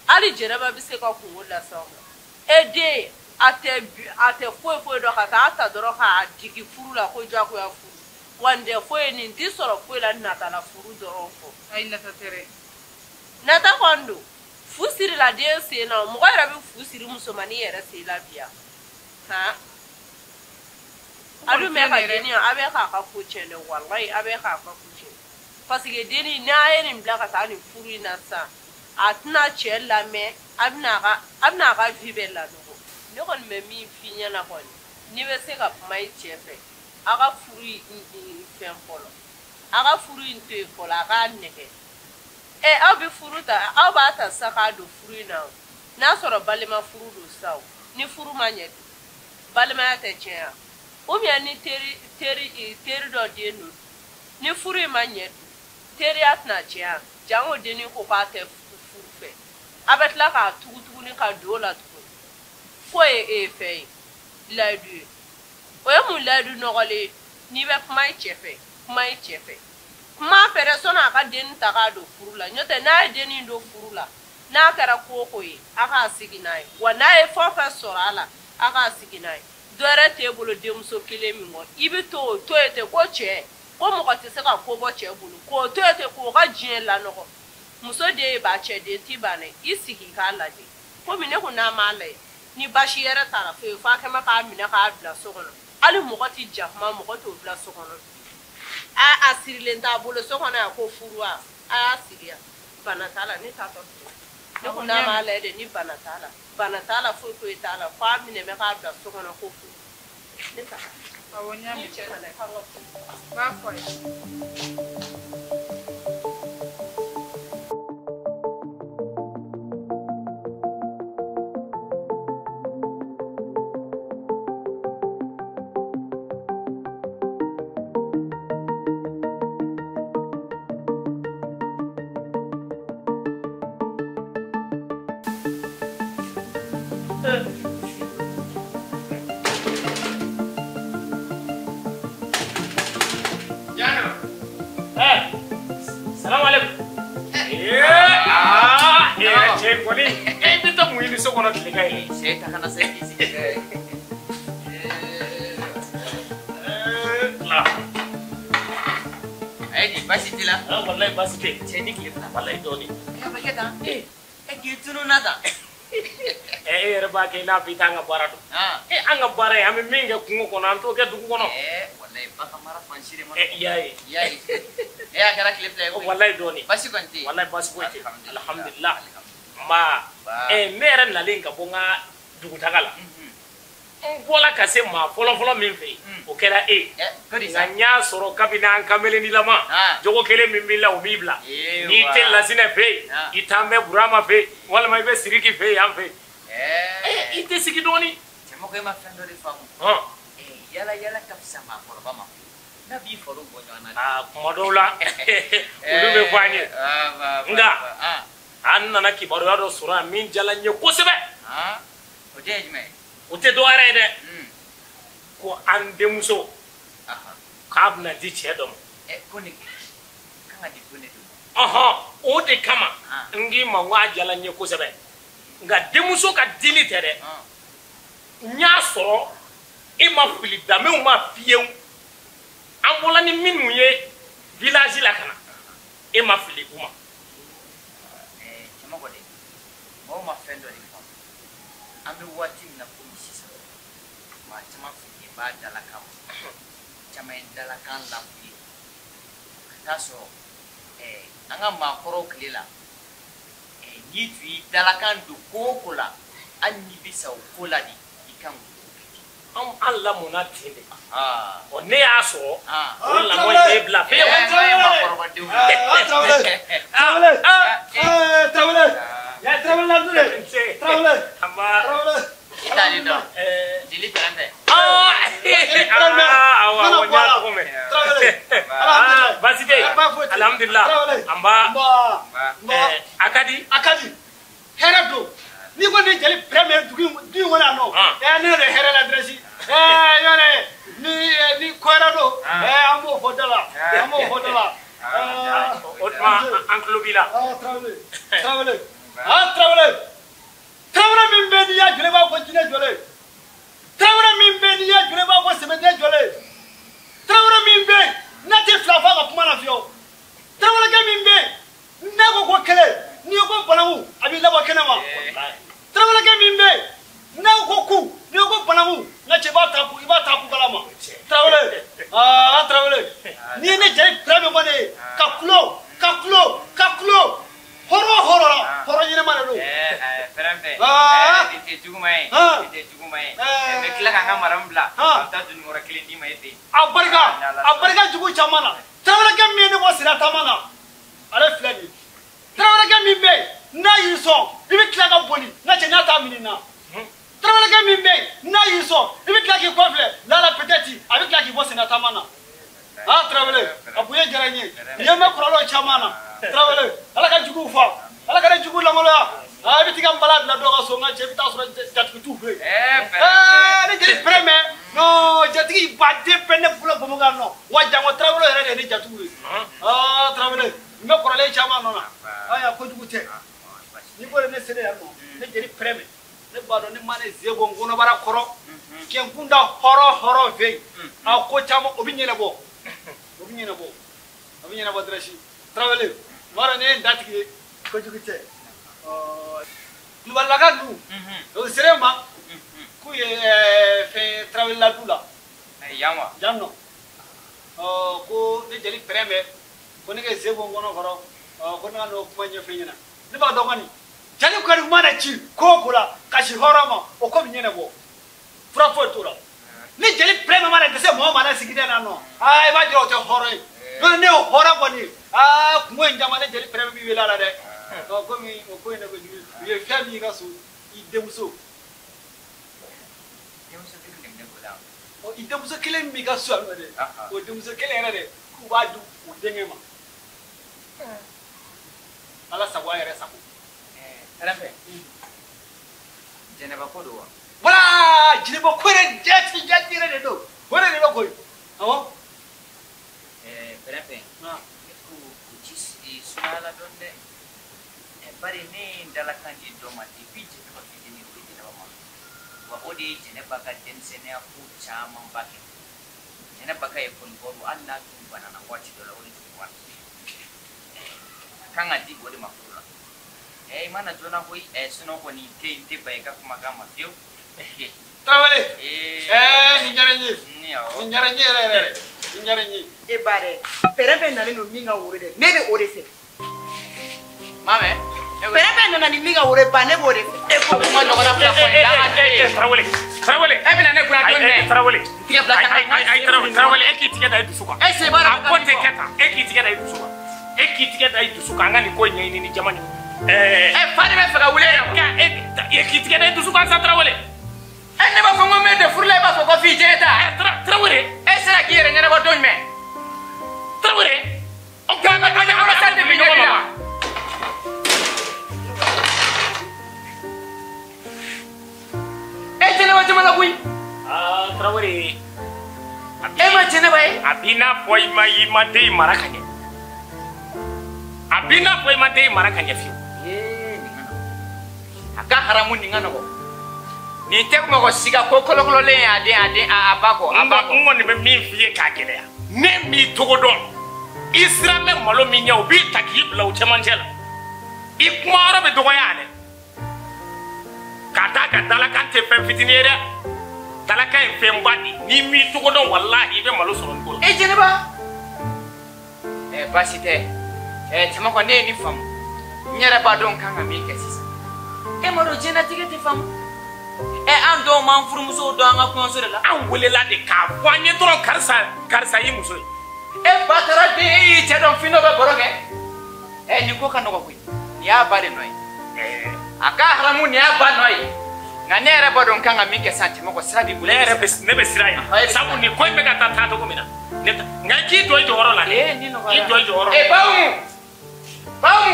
hali Jɛnɛba bɛ se ka kungo lase aw ma e den a tɛ foyi foyi dɔn ka taa ta dɔrɔn k'a jigin furu la ko jagoya furu wa nin tɛ foyi nin tɛ sɔrɔ foyi la nata la furu dɔrɔn kɔ. Ayi nata tɛ dɛ. Nata kɔni don fu sirila den sen na mɔgɔ yɛrɛ bɛ fu siri musomannin yɛrɛ sen la bi yan han a dun bɛ ka dennin a bɛ k'a ka ko tiɲɛ dɛ walayi a bɛ k'a ka ko tiɲɛ parce que dennin n'a ye nin bila ka taa nin furu in na sisan a tɛna cɛ lamɛn a bɛna a ka vie bɛɛ lanɔgɔ ne kɔni bɛ min f'i ɲɛna kɔni n'i bɛ se ka kuma i cɛ fɛ a ka furu in fɛn fɔlɔ a ka furu in to yen fɔlɔ a k'a nɛgɛ ɛ aw bɛ furu ta aw b'a ta sa k'a don furu in na n'a sɔrɔ balima furu don sa o ni furu ma ɲɛ balimaya tɛ tiɲɛ yan ou bien ni teri dɔ den don ni furu in ma ɲɛ teriya tɛna tiɲɛ yan jango dennin ko k'a tɛ furu fɛ a bɛ tila k'a tugu tuguni ka don o la tuguni fo ye fɛn ye layidu ye o ye mun layidu nɔgɔlen ye n'i bɛ kuma i cɛ fɛ kuma i cɛ fɛ kuma fɛ dɛ sɔnni a ka dennin ta k'a don furu la n'o tɛ n'a ye dennin don furu la n'a kɛra ko o ko ye a k'a sigi n'a ye wa n'a ye fɛn o fɛn sɔrɔ a la a k'a sigi n'a ye dɔ wɛrɛ t'e bolo denmuso kelen min kɔ i bɛ to o to yen ten ko cɛ ko mɔgɔ tɛ se ka ko bɔ cɛ bolo k'o to yen ten k'o ka diɲɛ lanɔgɔ muso den ye ba cɛ den t'i ban dɛ i sigi k'a lajɛ komi ne ko n'a m'a lajɛ ni basi yɛrɛ taara foyi f'a kɛ ma k'a minɛ k'a bila so kɔnɔ hali mɔgɔ tɛ jakuma mɔgɔ t'o bila so kɔnɔ a sirilen t'a bolo so kɔnɔ yan ko furu a y'a siri yan bana t'a la ne t'a tɔ filɛ ne ko n'a m'a lajɛ de ni bana t'a la bana t'a la foyi foyi t'a la f'a minɛ bɛ k'a bila so kɔnɔ ko furu ne t'a awɔ n y'a mɛn ni cɛ nana k'an ka furu n b'a fɔ a ye. Wallahi basi tɛ. Cɛ ni tile fila. Wallahi dɔɔni. E bɛ kɛ tan. E k'i tununna tan. E yɛrɛ b'a kɛ i n'a fɔ i t'an ka baara dɔn. E an ka baara ye an bɛ min kɛ kungo kɔnɔ an t'o kɛ dugu kɔnɔ. Wallahi bagan mara fan si de ma. I y'a ye. I y'a ye. E a kɛra tile fila ye koyi. Wallahi dɔɔni. Basi kɔni tɛ yen. Wallahi basi foyi tɛ yen. Alhamdulillah. Nba. Ne yɛrɛ nalen ka bɔ n ka dugutaga la. N bɔla ka se maa fɔlɔfɔlɔ min fɛ yen o kɛra e nka n y'a sɔrɔ kabini an kamelenilama jogo kelen min b'i la o b'i bila n'i tɛ Lasinɛ fɛ yen i t'an bɛ Burama fɛ yen walima i bɛ Siriki fɛ yen yan fɛ yen i tɛ sigi dɔɔni. Cɛmɔgɔ e ma fɛn dɔ de faamu. Yala yala ka fisa maakɔrɔba ma koyi. N'a b'i fariw bɔ ɲɔgɔn na. Aa kuma dɔw la olu bɛ fɔ an ye. Nka an nana kibaruya dɔ sɔrɔ yan min diyara n ye kosɛbɛ. O tɛ jumɛn ye? O tɛ dɔwɛrɛ ye dɛ. Ko an denmuso k'a bɛna di cɛ dɔ ma. Ko ne kan ka di ko ne de ma. Ɔhɔn, o de kama n k'i ma n ko a diyara n ye kosɛbɛ. Nka denmuso ka dili tɛ dɛ. N y'a sɔrɔ e ma fili danbew ma fiyewu. An bɔla ni minnu ye village la ka na e ma fili u ma. Cɛmɔgɔ de, mɔgɔw ma fɛn dɔ de faamu. An bɛ waati min na komi sisan, maa caman fililen b'a dalakan ma. Caman ye dalakan lafili. Ka taa sɔrɔ an ka maakɔrɔw tile la, n'i tun y'i dalakan don ko o ko la, hali n'i bɛ sa o ko la de, i kan k'o kɛ ten. An lamɔnna ten de. Ɔ ne y'a sɔrɔ o lamɔ in b'e bila fiyewu. Tarawele Tarawele ya Tarawele la dure Tarawele Tarawele i t'ale dɔn jeli pɛrɛnpɛ. Awɔ awɔ n y'a tɔgɔ mɛn. Baasi tɛ yen alihamudulila an b'a a ka di. A ka di hɛrɛ don. N'i ko ne jeli pɛrɛnpɛ dugu in kɔnɔ yan nɔ ne yɛrɛ hɛrɛ la dɛrɛsi yɔrɔ ni ko wɛrɛ don an b'o fɔ da la an b'o fɔ da la. O tuma an tulo b'i la. Tarawele Tarawele Tarawele Tarawele min bɛ n'i y'a jɔlen b'a fɔ jinɛ jɔlen. Tarawele min bɛ n'i y'a jɔlen b'a fɔ sɛmɛden jɔlen. Tarawele min bɛ n'a tɛ fila fɔ a ka kuma na fiyewu. Tarawelekɛ min bɛ n'a ko ko kelen n'i ko banaku a b'i labɔ kɛnɛ ma. Tarawelekɛ min bɛ n'a ko ku n'i ko banaku n ka cɛ i b'a ta i b'a ta ku kala ma. Tarawele Tarawele n'i ye ne jeli pɛrɛn min kɔni ye ka kulo ka kulo ka kulo hɔrɔn o hɔrɔn la hɔrɔn ɲɛnɛma de don. Pɛrɛnpɛ nin tɛ juguman ye nin tɛ juguman ye n bɛ tila ka n ka maramu bila an bɛ taa dununkɔrɔ kelen d'i ma e fɛ yen. A barika jugu caman na. Tarawelekɛ min ye ne bɔ sira taama na ale filɛ nin ye. Tarawelekɛ min bɛ yen n'a y'i sɔn i bɛ tila ka boli n ka cɛ n'a t'a minɛ na. Tarawelekɛ min bɛ yen n'a y'i sɔn i bɛ tila k'i kɔfilɛ lala peut-être a bɛ tila k'i bɔ senna taama na. Tarawele a bonya diyara n ye nin ye n bɛ kɔlɔlɔ caman na. Tarawele ala ka juguw fa ala ka ne juguw langoloya. I bɛ t'i ka nbala bila dɔw ka so n ka cɛ i bɛ taa sɔrɔ jatigi t'u fɛ yen. Ne jeli pɛrɛmɛ non jatigi baden bɛ ne bolo Bamakɔ yan nɔ wa jango Tarawele yɛrɛ de ye ne jatigiw ye. Tarawele n bɛ kɔrɔlen caman nɔ na ayiwa kojugu tɛ n'i ko ne selen yan nɔ ne jeli pɛrɛmɛ ne b'a dɔn ne ma ne ze bɔ n kɔnɔbara kɔrɔ kɛ n kun da hɔrɔn hɔrɔn fɛ yen a ko caman o bɛ ɲɛnabɔ o bɛ ɲɛnabɔ a bɛ ɲɛnabɔ dɛrɛsi. Tarawele mara ne ye n datigi ye kojugu tɛ. Kulubalilaka ninnu o sera n ma k'u ye fɛn Tarawele ladu la yan wa yan nɔ ko ne jeli pɛrɛnbɛ ko ne ka ze bɔ n kɔnɔ kɔrɔ ko ne ka n'o kuma ɲɛfɔ ɲɛna. Ne b'a dɔn kɔni jeli kɔni mana ci ko o ko la ka si hɔrɔn ma o ko bɛ ɲɛnabɔ fura foyi t'o la. Ni jeli pɛrɛnbɛ mana dɛsɛ mɔgɔ ma na sigida la nɔ i b'a jira o tɛ hɔrɔn ye. N'o ne ye hɔrɔn kɔni kungo in caman ne jeli pɛrɛnbɛ b'i wele a la dɛ. Komi o ko in de kojugu u ye fɛn min y'i ka so i denmuso. Denmuso kelen de bɛ ne bolo yan. I denmuso kelen min b'i ka so yan nɔ dɛ o denmuso kelen yɛrɛ de k'u b'a di u denkɛ ma. Ala sago a yɛrɛ sago. Pɛrɛnpɛ jɛnɛba ko don wa? Wala jɛnɛba ko yɛrɛ jati jati yɛrɛ de don o yɛrɛ de don koyi awɔ. Pɛrɛnpɛ ne ko o ci sumaya la dɔɔni dɛ. Bari ne ye n dalakan di dɔ ma depuis jɛnɛba fitinin o ye jɛnɛba ma wa o de ye jɛnɛba ka denmisɛnninya ko camanba kɛ. Jɛnɛba ka ekɔli bɔ don hali n'a tun banana waati dɔ la o de tun bɔ a la. A kan ka di o de ma furu la. I mana joona koyi sinon kɔni n tɛ ban i ka kumakan ma fiyewu. Tarawele nin diyara n ye nin diyara n ye yɛrɛ yɛrɛ nin diyara n ye. E ba dɛ pɛrɛn nalen don min ka woro dɛ ne bɛ o de fɛ. Mamɛ. Pɛrɛn nana ni min ka woro ba ne b'o de fɛ. E ko kuma ɲɔgɔnna fila fɔ nin la. Tarawele Tarawele. E bɛna ne kunna don jumɛn? Tarawele. Tigɛ bila ka na. Ayi Tarawele e k'i tigɛ da i dusu kan. E se b'a la. A ko tɛ kɛ tan e k'i tigɛ da i dusu kan. E k'i tigɛ da i dusu kan an ka nin ko in ɲɛɲini ni jama ɲɛ. Fa de bɛ fɛ ka wuli e k'i tigɛ da i dusu kan sa Tarawele. Ne b'a fɔ n ko n bɛ don furu la, e b'a fɔ ko f'i jɛ ta. Tarawele. E sera k'i yɛrɛ ɲɛnabɔ don jumɛn? Tarawele. O kan ka ɲɔgɔn sa de bi ɲɔgɔn ma. E Jɛnɛba jama la koyi. Aa Tarawele. E ma Jɛnɛba ye? A b'i n'a fɔ i ma den mara ka ɲɛ. A b'i n'a fɔ i ma den mara ka ɲɛ fiyewu. Ee nin ka nɔgɔn. A ka haramu nin ka nɔgɔn. Nin tɛ mɔgɔ si ka ko kolokololen ye a den a ba kɔ a ba kɔ. N kɔni bɛ min f'i ye k'a gɛlɛya. Ne m'i togo dɔn. I siran bɛ malo min ɲɛ o b'i ta k'i bila o cɛmancɛ la. I kumayɔrɔ bɛ dɔgɔya dɛ. Ka d'a kan dalakan tɛ fɛn fitinin ye dɛ. Dalakan ye fɛnba de ye. N'i m'i togo dɔn walahi i bɛ malo sɔrɔ nin ko la. E Jɛnɛba. Baasi tɛ. Cɛmakɔ ne ye nin faamu. N yɛrɛ b'a dɔn n kan ka min kɛ sisan. E m'a dɔn diɲɛlatigɛ tɛ faamu. An dɔw m'an furumusow dɔn an ka kɔɲɔso de la. An welela de k'a fɔ an ye dɔrɔn karisa karisa y'i muso ye. E ba taara den e y'i cɛ dɔn fin dɔ bɛ baro kɛ. Nin ko ka nɔgɔn koyi. Nin y'a ba de nɔ ye. A ka haramu nin y'a ba nɔ ye. Nka ne yɛrɛ b'a dɔn n kan ka min kɛ sisan Cɛmakɔ sira b'i bolo. Ne yɛrɛ bɛ ne bɛ sira ye. Sabu nin ko in bɛ ka taa cogo min na. Ne ta nka i k'i jɔ i jɔyɔrɔ la dɛ. Nin nɔgɔyara. I jɔ i jɔyɔrɔ la. Bawu Bawu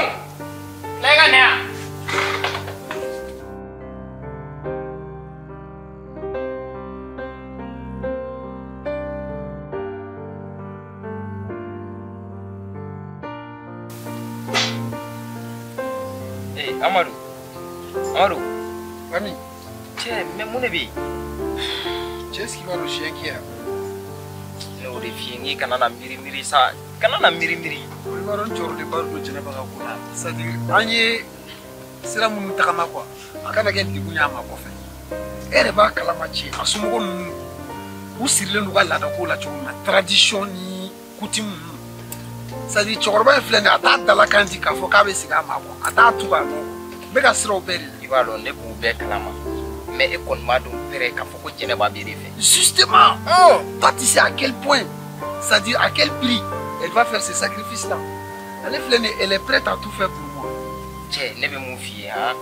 tila i ka na yan. Amadou, Amadou. Ami. Cɛ, mais mun de bɛ yen? Cɛ sigi b'a dɔn siɲɛ k'i ya. Ne y'o de f'i ye n k'i kana na miiri miiri sa, kana na miiri miiri. I b'a dɔn n jɔyɔrɔ de ba don Jɛnɛba ka ko la. C'est à dire an ye sira minnu tagama quoi, a kana kɛ degun ye a ma kɔfɛ. E yɛrɛ b'a kalama cɛ, a somɔgɔw ninnu u sirilen don u ka laadako la cogo min na, tradition ni coutume ninnu. C'est à dire cɛkɔrɔba in filɛ nin ye, a t'a dalakan di k'a fɔ k'a bɛ segin a ma quoi, a t'a tugu a nɔ. N bɛ ka siran o bɛɛ de la. I b'a dɔn ne b'o bɛɛ kalama, mais e kɔni b'a dɔn pɛrɛ k'a fɔ ko Jɛnɛba b'e de fɛ. Justement, toi tu sais à quel point, c'est-à-dire à quel prix elle va faire ce sacrifice-là. Ale filɛ nin ye, elle est prête à tout faire pour moi. Cɛ, ne bɛ mun f'i ye han,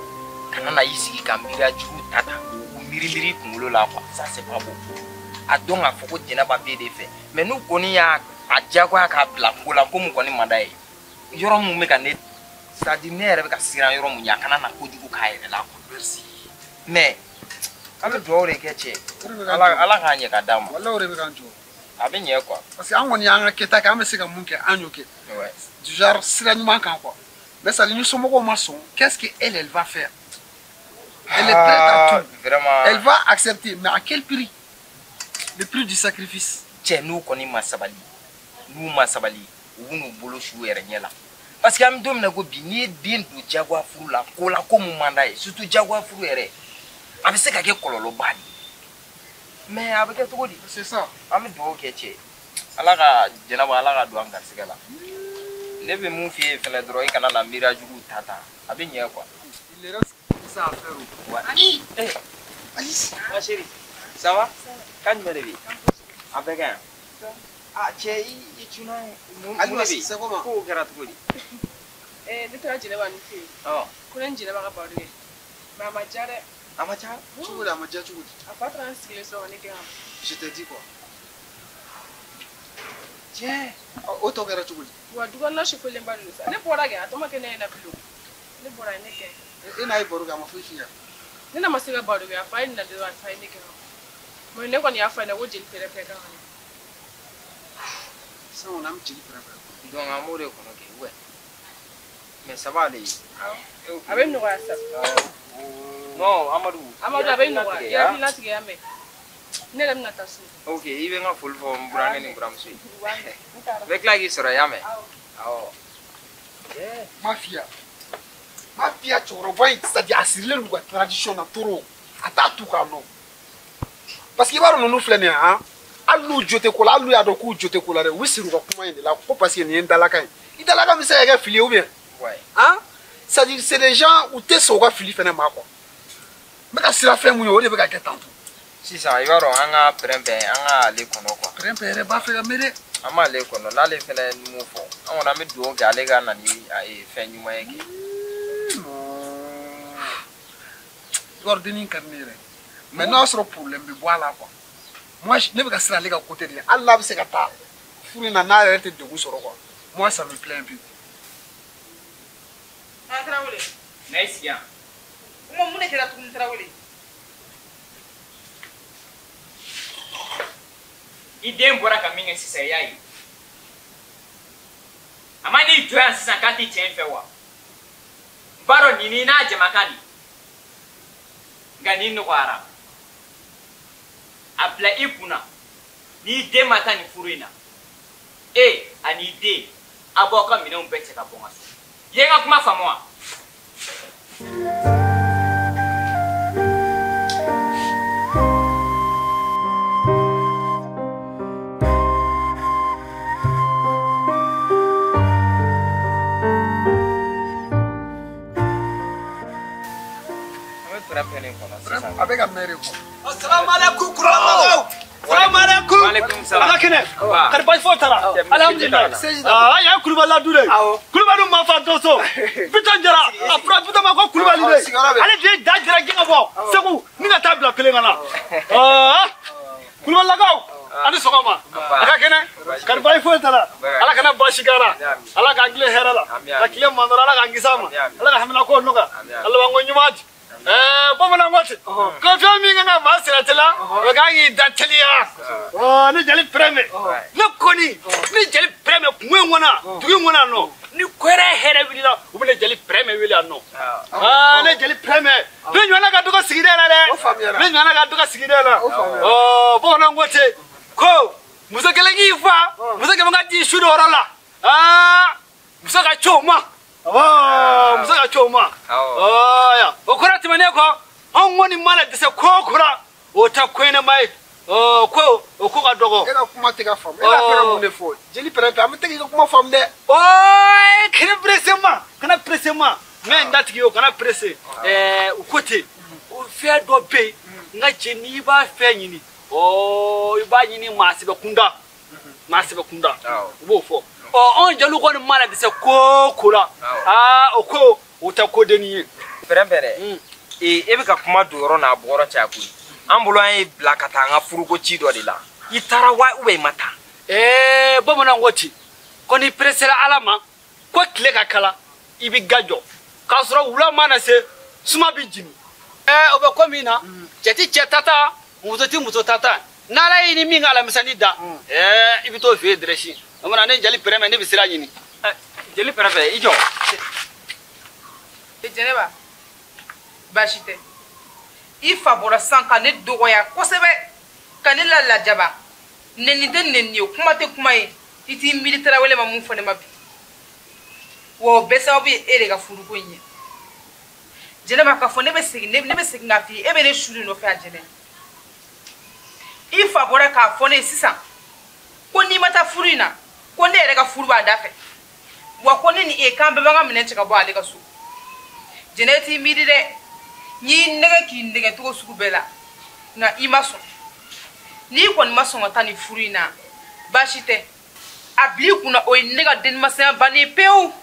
kana na i sigi ka miiriya jugu ta ta k'o miiri miiri i kunkolo la quoi, ça c'est pas beau. A dɔn k'a fɔ ko Jɛnɛba b'e de fɛ, mais n'u kɔni y'a a diyagoya k'a bila ko la ko mun kɔni man d'a ye, yɔrɔ mun bɛ ka ne, c'est-à-dire ne yɛrɛ bɛ ka siran yɔrɔ mun ɲɛ, a kana na kojugu k'a yɛrɛ la quoi. Merci. Mais an bɛ dugawu de kɛ cɛ, ala k'a ɲɛ ka d'a ma. Walahi o de bɛ k'an jɔ. A bɛ ɲɛ quoi. Parce que an kɔni y'an ka kɛta kɛ, an bɛ se ka mun kɛ, an y'o kɛ. Du genre sira ɲuman kan quoi. Mais ça ni somɔgɔw ma sɔn, qu'est-ce que elle elle va faire? Elle est prête à tout. Vraiment. Elle va accepter, mais à quel prix? Le prix du sacrifice. Cɛ, n'u kɔni ma sabali, n'u ma sabali, u b'u n'u bolo su yɛrɛ ɲɛ la. Parce que an bɛ don min na ko bi, n'i ye den don diyagoya furu la, ko la ko mun man d'a ye, surtout diyagoya furu yɛrɛ, a bɛ se ka kɛ kɔlɔlɔba de ye. Mais a bɛ kɛ cogo di? C'est ça. An bɛ dugawu kɛ cɛ, ala ka Jɛnɛba, ala ka don an garisɛgɛ la. Ne bɛ mun f'i ye fɛnɛ dɔrɔn, i kana na miiriya jugu ta ta, a bɛ ɲɛ quoi. Il reste ça à faire. Ouais. Alice. Ma chérie, ça va? Kan jumɛn de bɛ yen? A bɛɛ ka ɲi. Ah cɛ, i cunna mun de bɛ yen? Kow kɛra cogo di? Ne taara Jɛnɛba ni fɛ yen. Ko ne ni Jɛnɛba ka baro kɛ. Mais a ma diya dɛ. A ma diya? Cogo di, a ma diya cogo di? A fa taara n sigilen sɔrɔ ka ne gɛn ka bɔ. Je t'ai dit quoi? Tiɲɛ, o tɔ kɛra cogo di? Wa dukɔnɔna sufolenba de don sa. Ne bɔra kɛ, a tɔ ma kɛ ne ɲɛna bilen. Ne bɔra ne gɛn. E n'a ye baro kɛ, a ma foyi f'i ɲɛna? Ne n'a ma se ka baro kɛ, a fa ye nin na dɔrɔn, a fa ye ne gɛn ka bɔ. Mais ne kɔni y'a fɔ a ɲɛna ko jeli pɛrɛ-pɛrɛ kan ka na. Sisan kɔni an bɛ jeli pɛrɛ-pɛrɛ. Donc an b'o de kɔnɔ kɛ, ouais. Mais ça va aller. A bɛ nɔgɔya sa. Non, Amadou. Amadou a bɛ nɔgɔya. I hakili latigɛ ya mɛn. Ne yɛrɛ bɛna taa so. Ok, i bɛ n ka foli fɔ n burankɛ ni n buramuso ye. N bɛ tila k'i sɔrɔ ya mɛn. Awɔ. Mafia. Mafia cɛkɔrɔba in, c'est-à-dire a sirilen don u ka tradition na trop. A t'a tu k'a nɔ. Parce que i b'a dɔn ninnu filɛ nin ye han, hali n'u jo tɛ ko la, hali n'u y'a dɔn k'u jo tɛ ko la dɛ, u bɛ siri u ka kuma in de la ko parce que nin ye n dalakan ye. I dalakan bɛ se ka kɛ fili ye ou bien? Hein? C'est-à-dire c'est des gens u tɛ sɔn u ka fili fɛnɛ ma quoi. N bɛ ka siran fɛn mun ye, o de bɛ ka kɛ tantôt. Sisan i b'a dɔn an ka pɛrɛn-pɛrɛn, an ka ale kɔnɔ quoi. Pɛrɛn-pɛrɛn yɛrɛ b'a fɛ ka mɛn dɛ. An b'ale kɔnɔ, n'ale fɛnɛ ye mun fɔ, an kɔni an bɛ dugawu kɛ ale ka na ni fɛn ɲuman ye kɛ. I b'a dɔn dennin ka di ne yɛrɛ. Mais n'a sɔrɔ problème bɛ bɔ a la quoi. Moi ne bɛ ka siran ale ka côté de la. Hali n'a bɛ se ka taa furu in na n'a yɛrɛ tɛ degun sɔrɔ quoi. Moi ça me plaît un peu. Ah Tarawele. Na i sigi yan. Kuma mun de kɛra tuguni Tarawele? I den bɔra ka min kɛ sisan i y'a ye. A ma n'i jɔ yan sisan k'a t'i cɛ in fɛ wa? N b'a dɔn nin n'i n'a jamakan de. Nka nin nɔgɔyara. A bila i kunna n'i den ma taa nin furu in na, e ani den a b'aw ka minɛnw bɛɛ cɛ ka bɔ n ka so. I ye n ka kuma faamu wa? A bɛ ka mɛn de quoi. Assalamu alaikum kuramagaw. Salamu alaikum. Wa alaikum salam. Ala kɛnɛ. Kari baasi foyi t'a la. Alhamdulillah. Ah yan Kulubali la du de. Kulubali ma fa dɔ so. Bitɔn Jara a fura Bitɔn ma ko Kulubali de. Ale de ye da jara gɛn ka bɔ Segu ni ka taa bila kelen ka na. Ah Kulubalilakaw ani sɔgɔma. A ka kɛnɛ. Kari baasi foyi t'a la. Ala kana baasi k'a la. Ala k'an tilen hɛrɛ la. Ka tile mandɔrɔ Ala k'an kisi a ma. Ala ka hamina ko nɔgɔya. Ala b'an ko ɲuman di. Bamanan ko ten ko fɛn min kan ka maa sira la o kan k'i da teliya ne jali pɛrɛmɛ ne kɔni ne jali pɛrɛmɛ kungo in kɔnɔ dugu in kɔnɔ yan nɔ ni kɔrɛ hɛrɛ wulila u bɛ ne jali pɛrɛmɛ wele yan nɔ ne jali pɛrɛmɛ ne ɲɔgɔnna ka dɔgɔ sigida la dɛ ne ɲɔgɔnna ka dɔgɔ sigida la bamanan ko ten ko muso kelen k'i fa muso kɛmɛ ka di su dɔ yɔrɔ la muso ka ci o ma. Muso ka ci o ma. O kɔrɔ tɛmɛnen kɔ anw kɔni mana dɛsɛ ko o ko la o tɛ ko ɲɛnama ye ko o ko ka dɔgɔ. E ka kuma tɛ ka faamu e b'a fɛ ka mun de fɔ jeli pɛrɛnpɛ an bɛ tɛ k'i ka kuma faamu dɛ. Kana pressé ma kana pressé ma n ka n datigi o kana pressé u ko ten o fɛn dɔ bɛ yen n ka cɛ n'i b'a fɛn ɲini i b'a ɲini maa sɛbɛ kunda maa sɛbɛ kunda u b'o fɔ. Anw jeliw kɔni mana dɛsɛ ko o ko la o ko o tɛ ko denni ye. Pɛrɛnpɛ dɛ e bɛ ka kuma don yɔrɔ n'a bɔ yɔrɔ cɛ koyi an bolo an ye bila ka taa an ka furuko ci dɔ de la i taara wa ou bien i ma taa. Bamananw ko ten ko n'i peresera Ala ma ko tile ka kala i bɛ ga jɔ k'a sɔrɔ wula mana se suma bɛ jigin. O bɛ ko min na cɛ ti cɛ ta ta muso ti muso ta ta n'Ala y'i ni min ka alamisani da i bɛ t'o fɛ yen dɛrɛsi. O mana ne jali pɛrɛmɛ ne bɛ sira ɲini. Jeli pɛrɛmɛ i jɔ. Jɛnɛba baasi tɛ i fa bɔra sisan ka ne dɔgɔya kosɛbɛ ka ne la lajaba nɛni tɛ nɛni ye kuma tɛ kuma ye i t'i miiri Tarawele ma mun fɔ ne ma bi wa o bɛɛ sababu ye e de ka furuko in ye Jɛnɛba k'a fɔ ne bɛ segin ne bɛ segin k'a f'i ye e bɛ ne su de nɔfɛ a Jɛnɛ i fa bɔra k'a fɔ ne ye sisan ko n'i ma taa furu in na ko ne yɛrɛ ka furu b'a da fɛ wa ko ne ni e k'an bɛɛ b'an ka minɛn cɛ ka bɔ ale ka so Jɛnɛ t'i miiri dɛ n y'i nɛgɛ k'i nɛgɛ cogo sugu bɛɛ la nka i ma sɔn n'i kɔni ma sɔn ka taa nin furu in na baasi tɛ a bil'i kunna o ye ne ka denmisɛnya bannen pewu